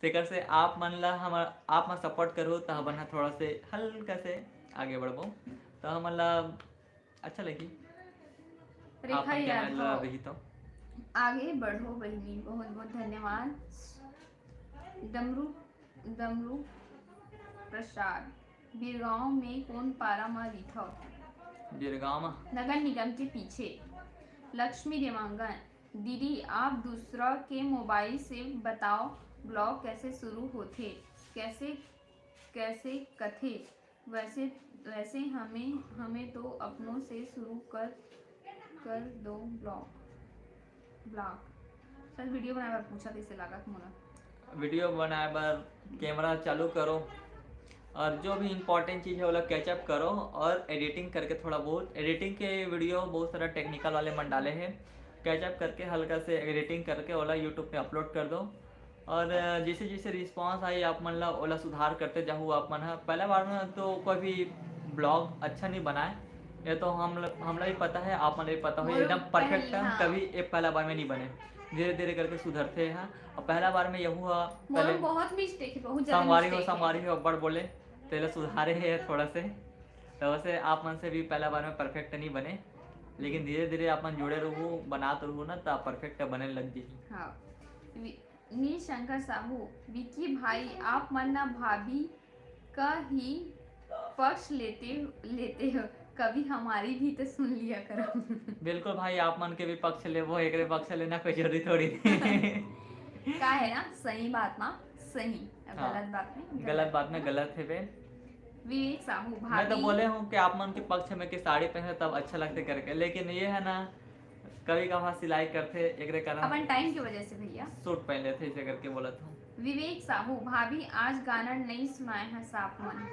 तेकर से आप मन ला हमर आप मन सपोर्ट करो, त हमन ह थोड़ा से हल्का से आगे बढ़बो, त हमन ला अच्छा लगी। रेखा यादव, आगे बढ़ो बहिनी। बहुत बहुत धन्यवाद। डमरू डमरू प्रसाद, बिरगांव में कोन पारा म रिथव? बिरगांव म। नगर निगम के पीछे। लक्ष्मी देवांगन, दीदी आप दूसरा के मोबाइल से बताओ, ब्लॉग कैसे शुरू होथे, कैसे कैसे कथे? वैसे वैसे हमें हमें तो अपनों से शुरू कर कर दो ब्लॉग ब्लॉग। सर वीडियो बनाए बर पूछा, कैसे लागत मोला? वीडियो बनाए बर कैमरा चालू करो और जो भी इंपॉर्टेंट चीज़ है ओला कैचअप करो और एडिटिंग करके थोड़ा बहुत एडिटिंग के वीडियो बहुत सारा टेक्निकल वाले मन डाले हैं, कैचअप करके हल्का से एडिटिंग करके ओला यूट्यूब पे अपलोड कर दो। और जैसे जैसे रिस्पांस आई आप मन ला ओला सुधार करते जाहू। आप मन ह पहला बार में तो कोई भी ब्लॉग अच्छा नहीं बनाए, ये तो हम हमला भी पता है, आप मन ला भी पता हो, एकदम परफेक्ट है। कभी एक पहला बार में नहीं बने, धीरे धीरे करके सुधरते हैं। और पहला बार में यहू है पहले बहुत मिस्टेक है, बहुत ज्यादा संगवारी हो, संगवारी हो अब्बड़ बोले, तेला सुधारे है थोड़ा से। तो वैसे आप मन से भी पहला बार में परफेक्ट नहीं बने, लेकिन धीरे धीरे आप मन जुड़े रहू, बनात रहू ना, तो परफेक्ट बने लग जी। हाँ। नील शंकर साहू, विकी भाई, आप मन ना भाभी का ही पक्ष लेते लेते हो, कभी हमारी भी तो सुन लिया करो। बिल्कुल भाई, आप मन के भी पक्ष लेबो, एकरे पक्ष लेना कोई जरूरी थोड़ी नहीं। का है ना, सही बात ना सही, हाँ, गलत बात में गलत, गलत बात में गलत है बे। विवेक साहू, भाभी, मैं तो बोले हूँ कि आप मन के पक्ष में कि साड़ी पहने तब अच्छा लगते करके, लेकिन ये है ना कभी कभार सिलाई करथे, एकरे कारण अपन टाइम की वजह से भैया सूट पहन लेथे, इसे करके बोलत हूँ। विवेक साहू, भाभी आज गाना नहीं सुनाए हैं साफ मन।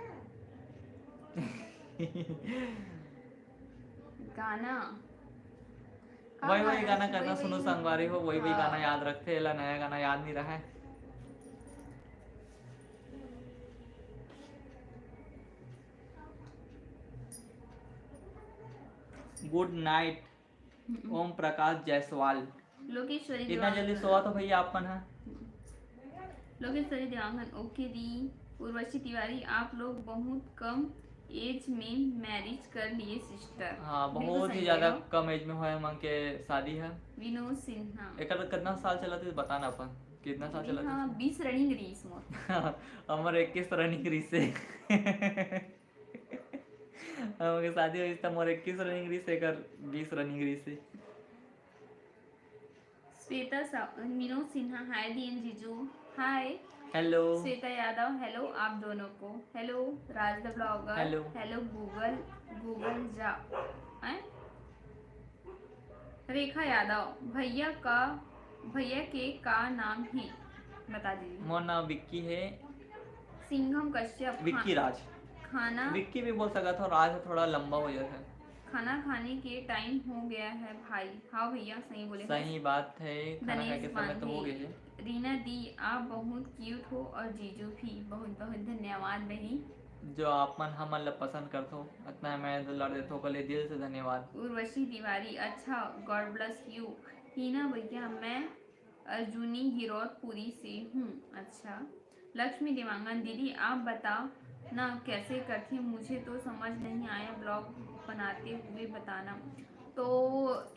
गाना वही वही गाना करना सुनो संगवारी हो, वही वही गाना याद रखथे, एला नया गाना याद नहीं रहा है। गुड नाइट। ओम प्रकाश जायसवाल। लोकेश्वरी इतना जल्दी सोवा तो भैया आप मन ह। लोकेश्वरी देवांगन, ओके दी। उर्वशी तिवारी, आप लोग बहुत कम एज में मैरिज कर लिए सिस्टर। हाँ, बहुत ही ज्यादा कम एज में होय हमन के शादी है। विनोद सिन्हा। एकर कितना साल चलत है बताना अपन, कितना साल चलत है? हाँ, बीस रनिंग रहीस मोर। हमर इक्कीस रनिंग रहीस है। हमर शादी होइस त मोर इक्कीस रनिंग रहीस, एकर बीस रनिंग रहीस है। श्वेता सा-, विनोद सिन्हा, हाय डीएन जीजू, हाय। हेलो। श्वेता यादव, हेलो आप दोनों को। Hello Raj the blogger. Hello. Hello Google, Google जा। हैं? रेखा यादव, भैया का, भैया के का नाम है, बता दीजिए। मोर नाम विक्की है। सिंघम कश्यप, विक्की खा-, राज। खाना विक्की भी बोल सकत हो, राज थोड़ा लंबा हो जाता है। खाना खाने के टाइम हो गया है भाई। हाँ भैया, सही बोले हो। सही बात है, खाना खाए के गणेश समय तो हो मांझी, गए है। रीना दी, आप बहुत क्यूट हो और जीजू भी। बहुत बहुत धन्यवाद बहनी। जो आप मन हमन ला पसंद करथो, इतना मैं दुलार देथो, ओकर लिए दिल से धन्यवाद। उर्वशी तिवारी, अच्छा, गॉड ब्लेस यू। हीना भैया, मैं अर्जुनी गिरौदपुरी से हूँ। अच्छा। लक्ष्मी देवांगन, दीदी आप बताओ ना कैसे करथे, मुझे तो समझ नहीं आया, ब्लॉग बनाते हुए बताना। तो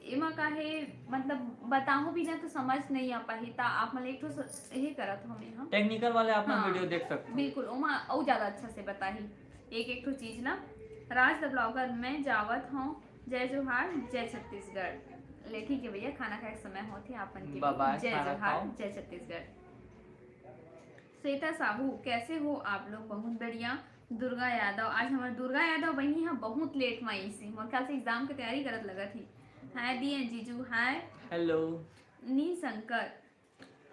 एमा का है, मतलब बताहूँ भी ना तो समझ नहीं आ पाही, ता आप मन एक ठो स-, यही करत हो मैं हम। टेक्निकल वाले आप मन हाँ, वीडियो देख सकते हो। बिल्कुल, ओमा अउ ज्यादा अच्छा से बताही एक एक ठो चीज ना। राज द ब्लॉगर, मैं जावत हूँ, जय जोहार, जय छत्तीसगढ़। ले ठीक है भैया, खाना खाए के समय होत है आप मन के Bye भी। bye, जय खाना जोहार, खाओ। जय छत्तीसगढ़। श्वेता साहू, कैसे हो आप लोग? बहुत बढ़िया। दुर्गा यादव, आज हमार दुर्गा यादव बहनी है बहुत लेट में आई सी, मोर ख्याल से एग्जाम के तैयारी करत लगत ही। हाय डीएन जीजू, हाय। हेलो। नी शंकर,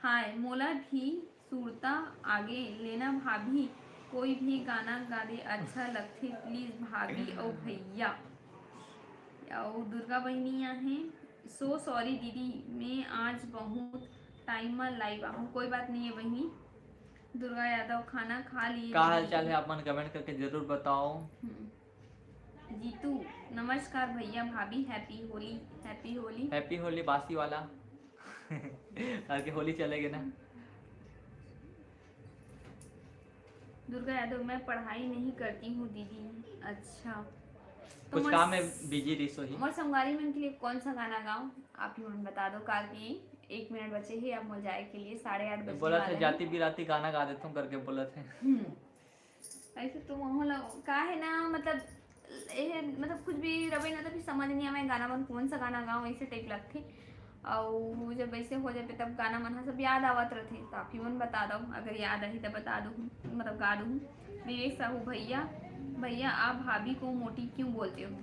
हाय। मोला भी सुरता आगे लेना भाभी, कोई भी गाना गा दे, अच्छा लगथे प्लीज भाभी अउ भैया। अउ दुर्गा बहनी आहे, सो सॉरी दीदी, मैं आज बहुत टाइम में लाइव आहूँ। कोई बात नहीं है बहनी। दुर्गा यादव, खाना खा लिए का हाल दीदी? चाल है, आप मन कमेंट करके जरूर बताओ। हम्म। जीतू, नमस्कार भैया भाभी, happy Holi. Happy Holi. Happy Holi बासी वाला। आज के होली चले गए ना। दुर्गा यादव, मैं पढ़ाई नहीं करती हूँ दीदी। अच्छा, तो कुछ मोर काम में स-, बिजी रही सो ही। मोर संगवारी मन के लिए कौन सा गाना गाऊं, आप ही मन बता दो। काल की एक मिनट बचे ही, अब मोर जाए के लिए साढ़े आठ बजे बोला वाले थे हैं। जाति बिराती गाना गा देता हूँ करके बोला थे। हम्म। ऐसे तो माहौल का है ना, मतलब ये मतलब कुछ भी रबे ना, तभी समझ नहीं आवे गाना मन कौन सा गाना गाऊं, ऐसे टाइप लगथे। और जब ऐसे हो जाते तब गाना मन ह सब याद आवत रहथे, तो आप ही मन बता दो, अगर याद आही तो बता दो, मतलब गा दो। विवेक साहू, भैया, भैया आप भाभी को मोटी क्यों बोलते हो?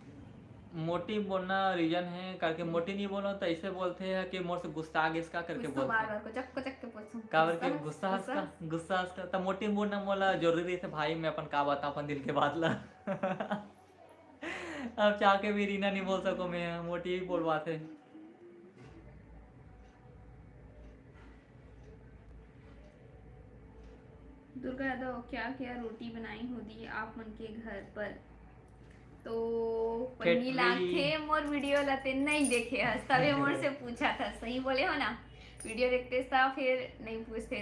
मोटी बोलना रीजन है करके मोटी नहीं बोलो तो ऐसे बोलते हैं कि मोर से गुस्सा आ गया इसका करके कुछ तो बोलते बार हैं। बार कोचक कोचक के पूछूं। काबर के गुस्सा हंसका, गुस्सा हंसका। तो मोटी बोलना मोला जरूरी थे भाई, मैं अपन का बताऊं अपन दिल के बात ला। अब चाह के भी रीना नहीं बोल सको मैं, मोटी ही बोलवा थे। दुर्गा यादव, क्या क्या रोटी बनाई हो दी आप मन के घर पर? तो पन्नी ठेठरी। लागथे मोर वीडियो ला ते नहीं देखे हस, तबे मोर से पूछा था। सही बोले हो ना, वीडियो देखते था फिर नहीं पूछते।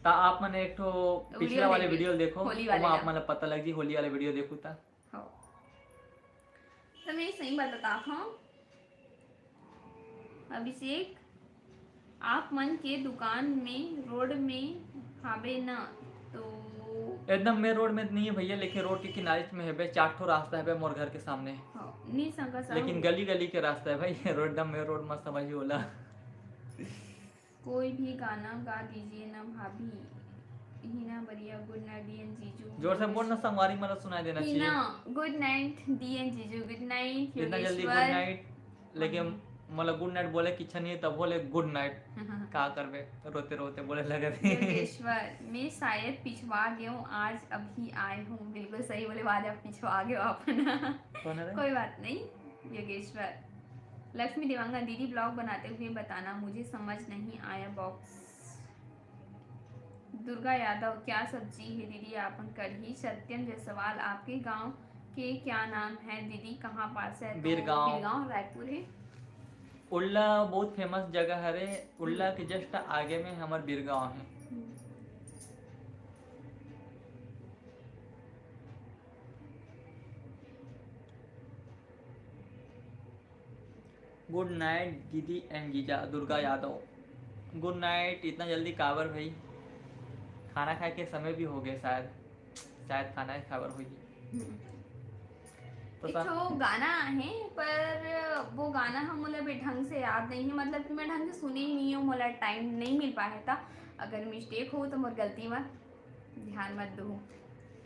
ता आप मन एक ठो पिछला वाले देखे, वीडियो देखो, होली वाले ओमा ला। आप मन ला पता लग जी होली वाले वीडियो देखो ता। हो। तो मैं सही बात बताता हूँ। अभिषेक, आप मन के दुकान में रोड में हावे ना? तो एकदम मेन रोड में नहीं है भैया, लेकिन रोड के किनारे में है बे, चार ठो रास्ता है बे मोर घर के सामने। हाँ, नी शंकर साहू। लेकिन गली गली के रास्ता है भाई, रोड एकदम मेन रोड मत समझिए ओला। कोई भी गाना गा दीजिए ना भाभी। हीना बढ़िया, गुड नाइट डीएन जीजू। जोर से बोल ना, संगवारी मन ला सुनाई देना चाहिए। हीना, गुड नाइट डीएन जीजू, गुड नाइट इतना जल्दी गुड योगेश्वर। नाइट, लेकिन मतलब गुड नाइट बोले कि इच्छा नहीं है तब बोले गुड नाइट। का करबे, रोते रोते बोले लगे थे। योगेश्वर, मैं शायद पिछवा गया हूँ, आज अभी आए हूँ। बिल्कुल सही बोले, आज आप पिछवा गए हो अपन। कौन है रे? कोई बात नहीं योगेश्वर। लक्ष्मी देवांगन, दीदी ब्लॉग बनाते हुए बताना, मुझे समझ नहीं आया बॉक्स। दुर्गा यादव, क्या सब्जी है दीदी आपन कढ़ी? सत्यम जायसवाल, आपके गांव के क्या नाम है दीदी, कहाँ पास है? तो बिरगांव। बिरगांव रायपुर है। उल्ला बहुत फेमस जगह हरे, उल्ला के जस्ट आगे में हमर बिरगांव है। गुड नाइट दीदी एंड जीजा, दुर्गा यादव। गुड नाइट। इतना जल्दी काबर भाई? खाना खाए के समय भी हो गया शायद, शायद खाना ही खाबर होगी। हम्म। तो एक सा- ठो गाना आहे, पर वो गाना हम मोला भी ढंग से याद नहीं है, मतलब कि मैं ढंग से सुने ही नहीं हूँ, मोला टाइम नहीं मिल पाया था। अगर मिस्टेक हो तो मोर गलती मत, ध्यान मत दू।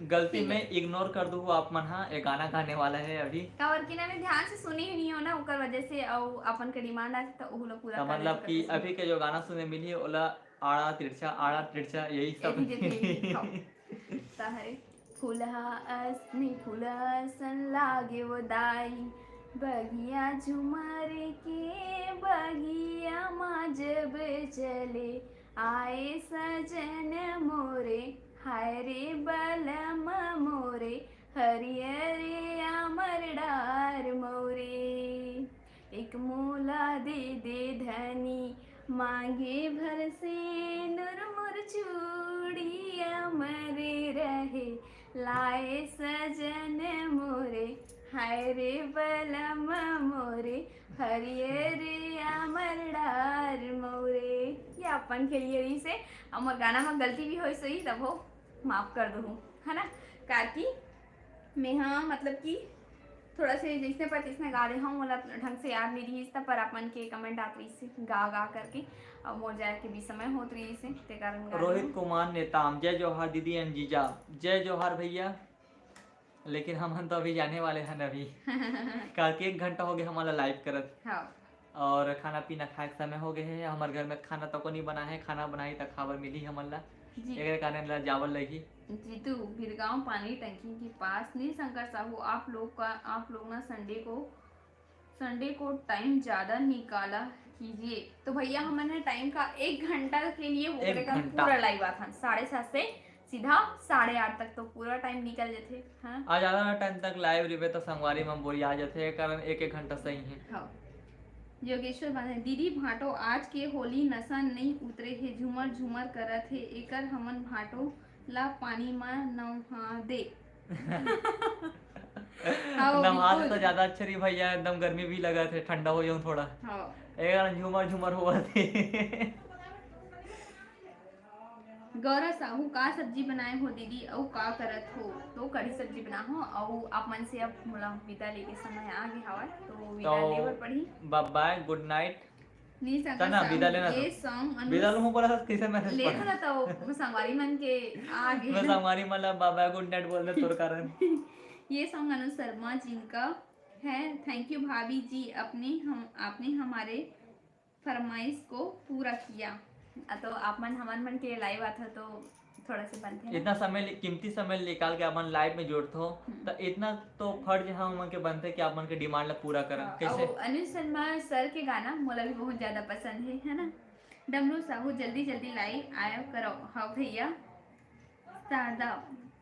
गलती ठीक है। मैं इग्नोर कर दूँ आप मन। हाँ, ये गाना गाने वाला है अभी। काबर कि ना मैं ध्यान से सुने ही नहीं हूँ ना, ओकर वजह से। अउ अपन के डिमांड आथे तो ओहू ला पूरा तो करे मतलब के कि कोशिश अभी के जो गाना सुने मिली, ओला आड़ा तिरछा, आड़ा तिरछा, यही सब। यही जैसे यही, हाँ। ता हरे फूलहा अस नहीं, फूलहा असन लागे वो दाई, बगिया झुमर के बगिया मा जब चले आए सजन मोरे, हाय रे बलम मोरे, हरियर आमर डार मोरे। एक मोला दे दे धनी, मांगे भर सेनुर मोर चूड़ी अमर रहे, लाए सजन मोरे, हाय रे बलम मोरे, हरियर आमर डार मोरे। ये अपन के लिए रहिसे। अउ मोर गाना में गलती भी होइस होही तब हो माफ कर दू, है ना? कार कि मेहा मतलब कि थोड़ा से जैसने पर तैसने गा दे हूँ, मोला ढंग से याद नहीं रहिस था, पर अपन के कमेंट आत रहिस गा गा करके, अब मोर जाए के भी समय होत रहिस, ते कारण गा दे रोहित हूँ। कुमार नेताम, जय जोहार दीदी एंड जीजा। जय जोहार भैया। लेकिन हमन तो अभी जाने वाले हन अभी, काबर कि एक घंटा हो गया हमन ला लाइव करत। हाँ और खाना पीना खाए के समय हो गए है। हमारे घर में खाना तको नहीं बना है, खाना बनाई त खाबर मिली हमन ला, जी। एकरे कारण ला जावल लगी। जीतू, भिरगांव पानी टंकी के पास। नील शंकर साहू, आप लोग का, आप लोग ना संडे को, संडे को टाइम ज्यादा निकाला कीजिए। तो भैया हमन ने टाइम का एक घंटा के लिए वो एक कार्यक्रम घंटा। पूरा लाइव आथन, साढ़े सात से सीधा साढ़े आठ तक, तो पूरा टाइम निकल जथे। हाँ आज ज्यादा टाइम तक लाइव रिबे तो संगवारी मन बोरिया जथे, कारण एक एक घंटा सही है। हाँ। योगेश्वर बांधे, दीदी भाटो आज के होली नशा नहीं उतरे हे, झूमर झूमर करत हे, एकर हमन भाटो ला पानी मा नहा दे। हाँ, नहा दे बिल्कुल। तो ज्यादा अच्छा रही भैया, एकदम गर्मी भी लगा थे, ठंडा हो जाऊँ थोड़ा। हाँ। एक झूमर झूमर हुआ थे। गौरा साहू, का सब्जी बनाए हो दीदी, अउ का करत हो? तो कढ़ी सब्जी बना हो, अउ आप मन से अब मोला विदा लेके समय आ गया हवा, तो विदा तो लेबर पड़ी। बाय बाय, गुड नाइट। नहीं सकता चल ना, साहू, विदा लेना ये तो। सॉन्ग विदा लूँ, बोला था, कैसे मैसेज ले पढ़ा? था तो संगवारी मन के आ गए मैं ना। संगवारी मन ला बाय बाय, गुड नाइट बोल दे तोर कारण। ये सॉन्ग अनुज शर्मा जी का है। थैंक यू भाभी जी, अपने हम, आपने हमारे फरमाइश को पूरा किया। आ, तो आप मन हमन मन के लाइव आथा तो थोड़ा से बनथे ना। इतना समय ले-, कीमती समय निकाल के अपन लाइव में जुड़त हो, हम्म। तो इतना तो फर्ज है हमन के बनथे कि आप मन के डिमांड ला पूरा करन। हाँ, कैसे? अउ अनुज शर्मा सर के गाना मोला भी बहुत ज्यादा पसंद है, है ना? डमरू साहू, जल्दी जल्दी लाइव आया करो। हाँ भैया। शारदा,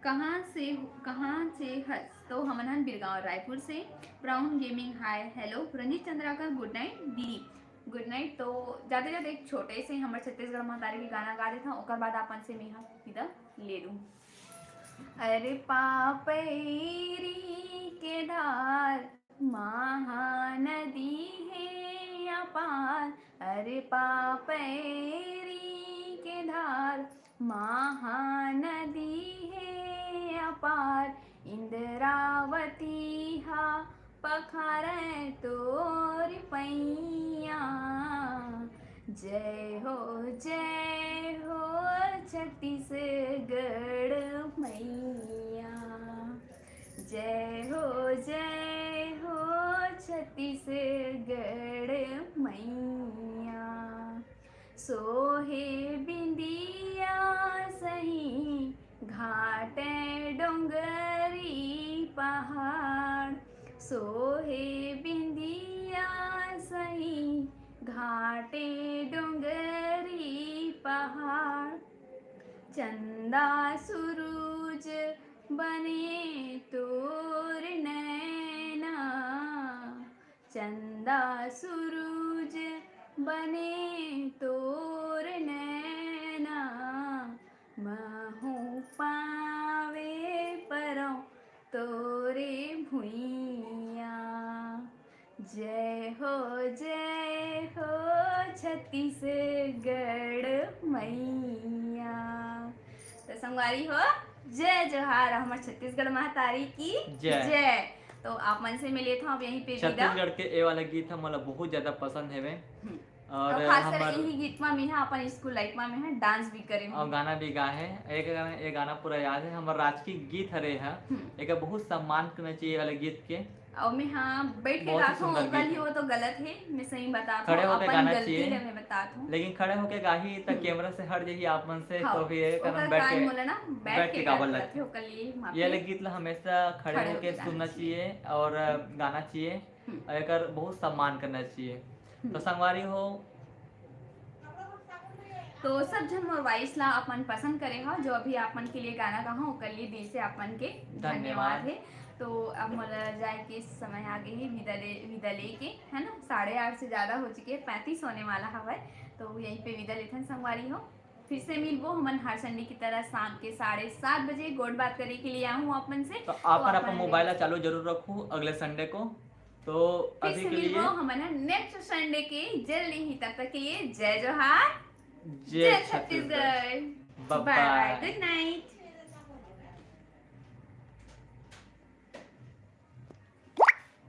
कहाँ से, कहाँ से हस? तो हमन हन बिरगांव रायपुर से। Brown gaming, hi hello. Ranjeet Chandrakar, good night दीदी। Good night. तो जाते जाते एक छोटे से हमर छत्तीसगढ़ महतारी के गाना गा देथन, ओकर बाद आपन से मेहा विदा ले लूँ। अरे पापैरी के धार महानदी हे अपार, अरे पापैरी के धार महानदी हे अपार, इंद्रावती हा पखारे तोर पैया। जय हो, जय हो छत्तीसगढ़ मैया। जय हो, जय हो छत्तीसगढ़ मैया। सोहे बिंदिया सही घाट डोंगरी पहाड़, सोहे बिंदिया सही घाट डोंगरी पहाड़। चंदा सुरूज बने तोर चंदा सुरूज बने तोर नैना, महूँ पावे परौं तोरे भुइयाँ। जय हो, जय हो छत्तीसगढ़ मैया। तो संगवारी हो, जय जोहार, हमर छत्तीसगढ़ महतारी की जय। जय। तो आप मन से मैं लेत हौं अब यहीं पे विदा। छत्तीसगढ़ के ए वाला गीत ह मोला बहुत ज्यादा पसंद हेवे। हम्म। और और खास कर हमर यही गीत मा मैं ह अपन स्कूल लाइफ मा मैं ह डांस भी करे हौं। और गाना भी गा हे। एक गाना, एक गाना पूरा याद हे, हमर राजकीय गीत हरे ह। हम्म। एकर बहुत सम्मान करना चाहिए वाले गीत के। और मैं ह बैठ के बहुत ही गात हौं, सुंदर ओकर गीत लिए हे। वो तो गलत हे, मैं सही बतात हौं, खड़े होके अपन गाना गलती चाहिए। ले मैं बतात हौं। लेकिन खड़े होके गाही त हम्म। कैमरा से हट जाही आप मन से, हाँ, तो फिर एकर ओकर बैठ कारण के, मोला ना बैठ बैठ के के गाना गावल पड़त लगथे, हे, ओकर लिए माफी। ये वाले गीत ला हमेशा खड़े खड़े होके होके गाना सुनना चाहिए। चाहिए और गाना चाहिए। हम्म। और एकर बहुत सम्मान करना चाहिए। हम्म। तो संगवारी हो, तो सब झन मोर वॉइस ला आप मन पसंद करे हो, जो अभी आप मन के लिए गाना गाहूँ, ओकर लिए दिल से आप मन के धन्यवाद। धन्यवाद हे। तो अब मोला जाए के समय आ गए हे विदा ले, विदा लेके, है ना, साढ़े आठ से ज्यादा हो चुके हे, पैंतीस होने वाला हवय। तो यहीं पे विदा लेथन संगवारी हो, फिर से मिलबो हमन हर संडे की तरह शाम के साढ़े सात बजे गोठ बात करे के लिए आहूँ आप मन से। तो आप तो मन अपन मोबाइल ला चालू जरूर रखू अगले संडे को। तो फिर अभी से के लिए मिलबो हमन ह नेक्स्ट संडे के जल्दी ही, तब तक के लिए जय जोहार, जय जय Chhattisgarh. Chhattisgarh. Bye bye, bye। Good night।